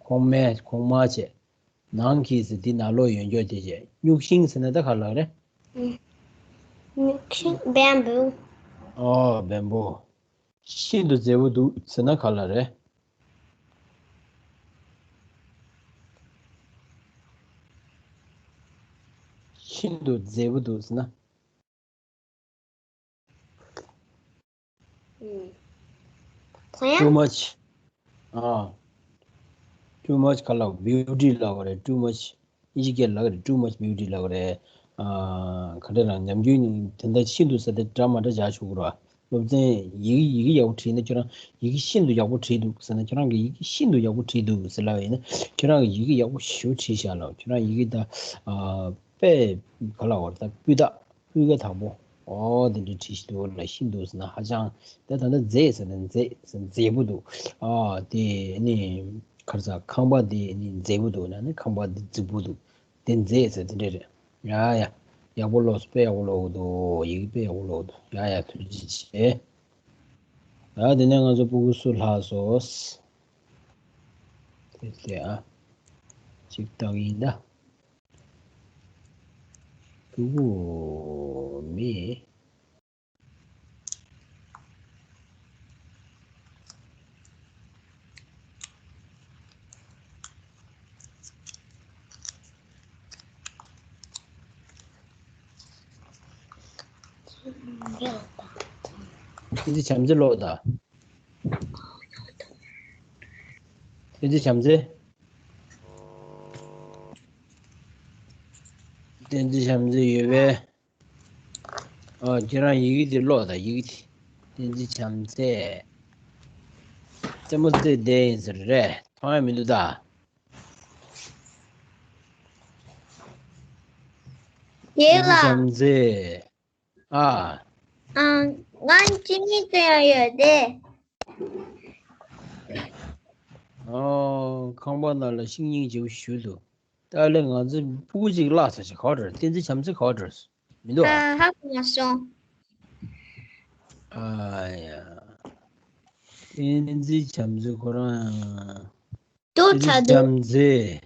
ཁོག་སྨད། ཁོག་མ་བྱས། ནང་གི་ཟེར་འདི་ནང་ལོགས་ཡོད་འགྱོ་དེ་བྱས། སྨྱུག་ཤིང་ཟེར་ན་ད་ག་ལབ་རེད། སྨྱུག་ཤིང་། བེམ་བུ། ཨོ། བེམ་བུ། ཤིན་ཏུ་མཛེས་པོ་འདུག་ཟེར་ན་ག་ལབ་རེད། ཤིན་ཏུ་མཛེས་པོ་འདུག་ཟེར་ན། ཨུམ། Too much. ཨ། too much ག་ལ་beauty ལབ་པ་རེད། too much དབྱིན་ཇི་སྐད་ལབ་རེད། too much beauty ལབ་རེད། ཨ་ག་འདྲ་རང་ཉམས་རྒྱུན་དེ་འདྲ་ཤིན་ཏུ་ཟེར་དེ་འདྲ་མ་འདྲ་བཞག་ཆོག་གི་རེད། སློབ་ཚན་ཡི་གེ་ཡི་གེ་ཡག་པོ་བྲིས་ན་ཁྱོད་རང་ཡི་གེ་ཤིན་ཏུ་ཡག་པོ་བྲིས་འདུག་ཟེར་ན། ཁྱོད་རང་གི་ཡི་གེ་ཤིན་ཏུ་ཡག་པོ་བྲིས་འདུག་ཟེར་ལབ་ཡིན་ན། ཁྱོད་རང་གི་ཡི་གེ་ཡག་པོ་ཞེ་པོ་བྲིས་བཞག་ལབ། ཁྱོད་རང་ཡི་གེ་ད་ཨ་དཔེ་ག་ལབ་དགོས་རེད། ད་སྤུས་དག་སྤུས་ཀ་དག་པོ། ཨོ་དེ་འདྲ་བྲིས་ཤིག་འདུག་ལ་ཤིན་ཏུ་ཟེར་ན་ཧ་ཅང་། ད་ད་ལྟ་མཛེས་ཟེར་ན་མཛེས་ཟེར་མཛེས་པོ་འདུག་ཨ་དེ་ནི་ཁར་ས་ཁང་པ་དེ་ནི་མཛེས་པོ་འདུག་ན་ནི་ཁང་པ་དེ་རྫིག་པོ་འདུག་དེ་མཛེས་ཟེར་དེ་འདྲ་རེད། ཡ་ཡ། ཡག་པོ་ཀློག་སོང་། དཔེ་ཡག་པོ་ཀློག་གི་འདུག་ཡི་གེ་དཔེ་ཡག་པོ་ཀློག་གི་འདུག་ཡ་ཡ། ཐུགས་རྗེ་ཆེ། ཡ་དེ་ནས་ང་ཚོ་སྤུ་གུ་སུ་ལྷག་སོང་། དེ་དེ་ཨ་ཅིག་བལྟ་གི་ཡིན་ད། སྤུ་གུ་མེད། བསྟན་འཛིན་བྱམས་བརྩེ་ཀློག་དང་། བསྟན་འཛིན་བྱམས་བརྩེ། བསྟན་འཛིན་བྱམས་བརྩེ་ཡོད་པས། ཨ་ཁྱེད་རང་ཡི་གེ་དེ་ཀློག་དང་། ཡི་གེ་དེ། བསྟན་འཛིན་བྱམས་བརྩེ། རྩེད་མོ་རྩེ་བསྡད་ཡིན་ཟེར་རེད། མཐོང་ཡ་མི་འདུག་ད། ཡེ་ལ། བྱམས་བརྩེ། ཨ། ཨ། ང་གཅིག་གཉིས་ཙམ་ཡང་ཡོད་དེ། ཨ། ཁང་པ་ནང་ལ་ཤིང་སྙིང་རྗེ་པོ་ཞིག་འདུག་ད་ལས་ང་ཚོ་སྤུ་གུ་གཅིག་བརླག་ཚར་ཅིག་ག་པར་འགྲོ་རེད། བསྟན་འཛིན་བྱམས་བརྩེ་ག་པར་འགྲོ་རེད། མི་འདུག་ཨ། ཨ་ཧ་གོ་མ་སོང་། ཨ་ཡ། བསྟན་འཛིན་བྱམས་བརྩེ་ཁོ་རང་། དུ་ཚ་དུ། བྱམས་བརྩེ།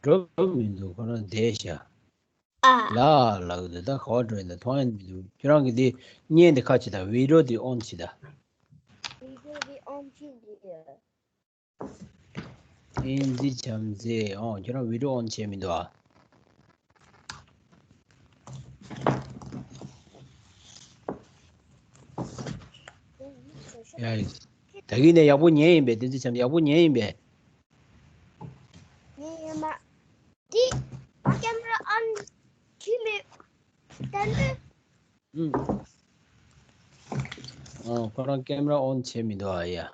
འགྲོ་མི་འདུག་ཁོ་རང་བསྡད་ཤག་ཨ། ལ་ལ་གི་འདུག་ད་ག་པར་འགྲོ་ཡིན་ད་མཐོང་ཡ་མི་འདུག་ཁྱོད་རང་གི་དེ་བརྙན་དེ་ཁ་ཕྱེ་དང་། བི་ཌི་ཡོ་དེ་ཨོན་བྱེད་ད། བི་ཌི་ཡོ་དེ་ཨོན་བྱེད་དེ། བསྟན་འཛིན་བྱམས་བརྩེ། ཨོ་ཁྱོད་རང་བི་ཌི་ཡོ་ཨོན་བྱས་མི་འདུག་ཨ། ཡ། ད་གིན་ནས་ཡག་པོ་ཉན་ཡིན་པས། བསྟན་འཛིན་བྱམས་ཡག་པོ་ཉན་ཡིན་པས། ཉན་ཡོད་མ། དེ་ཨ་ཀེམ་ར་ཨོན་བྱས་མེད། ཏན་ཏན། ཨུམ། ཨོ་ཁོ་རང་ཀེམ་ར་ཨོན་བྱས་མི་འདུག་ཨ་ཡ། ལ།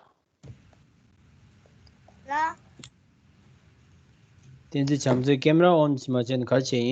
བསྟན་འཛིན་བྱམས་བརྩེ་ཀེམ་ར་ཨོན་མ་བྱས་ན་ག་རེ་བྱས་ཡིན།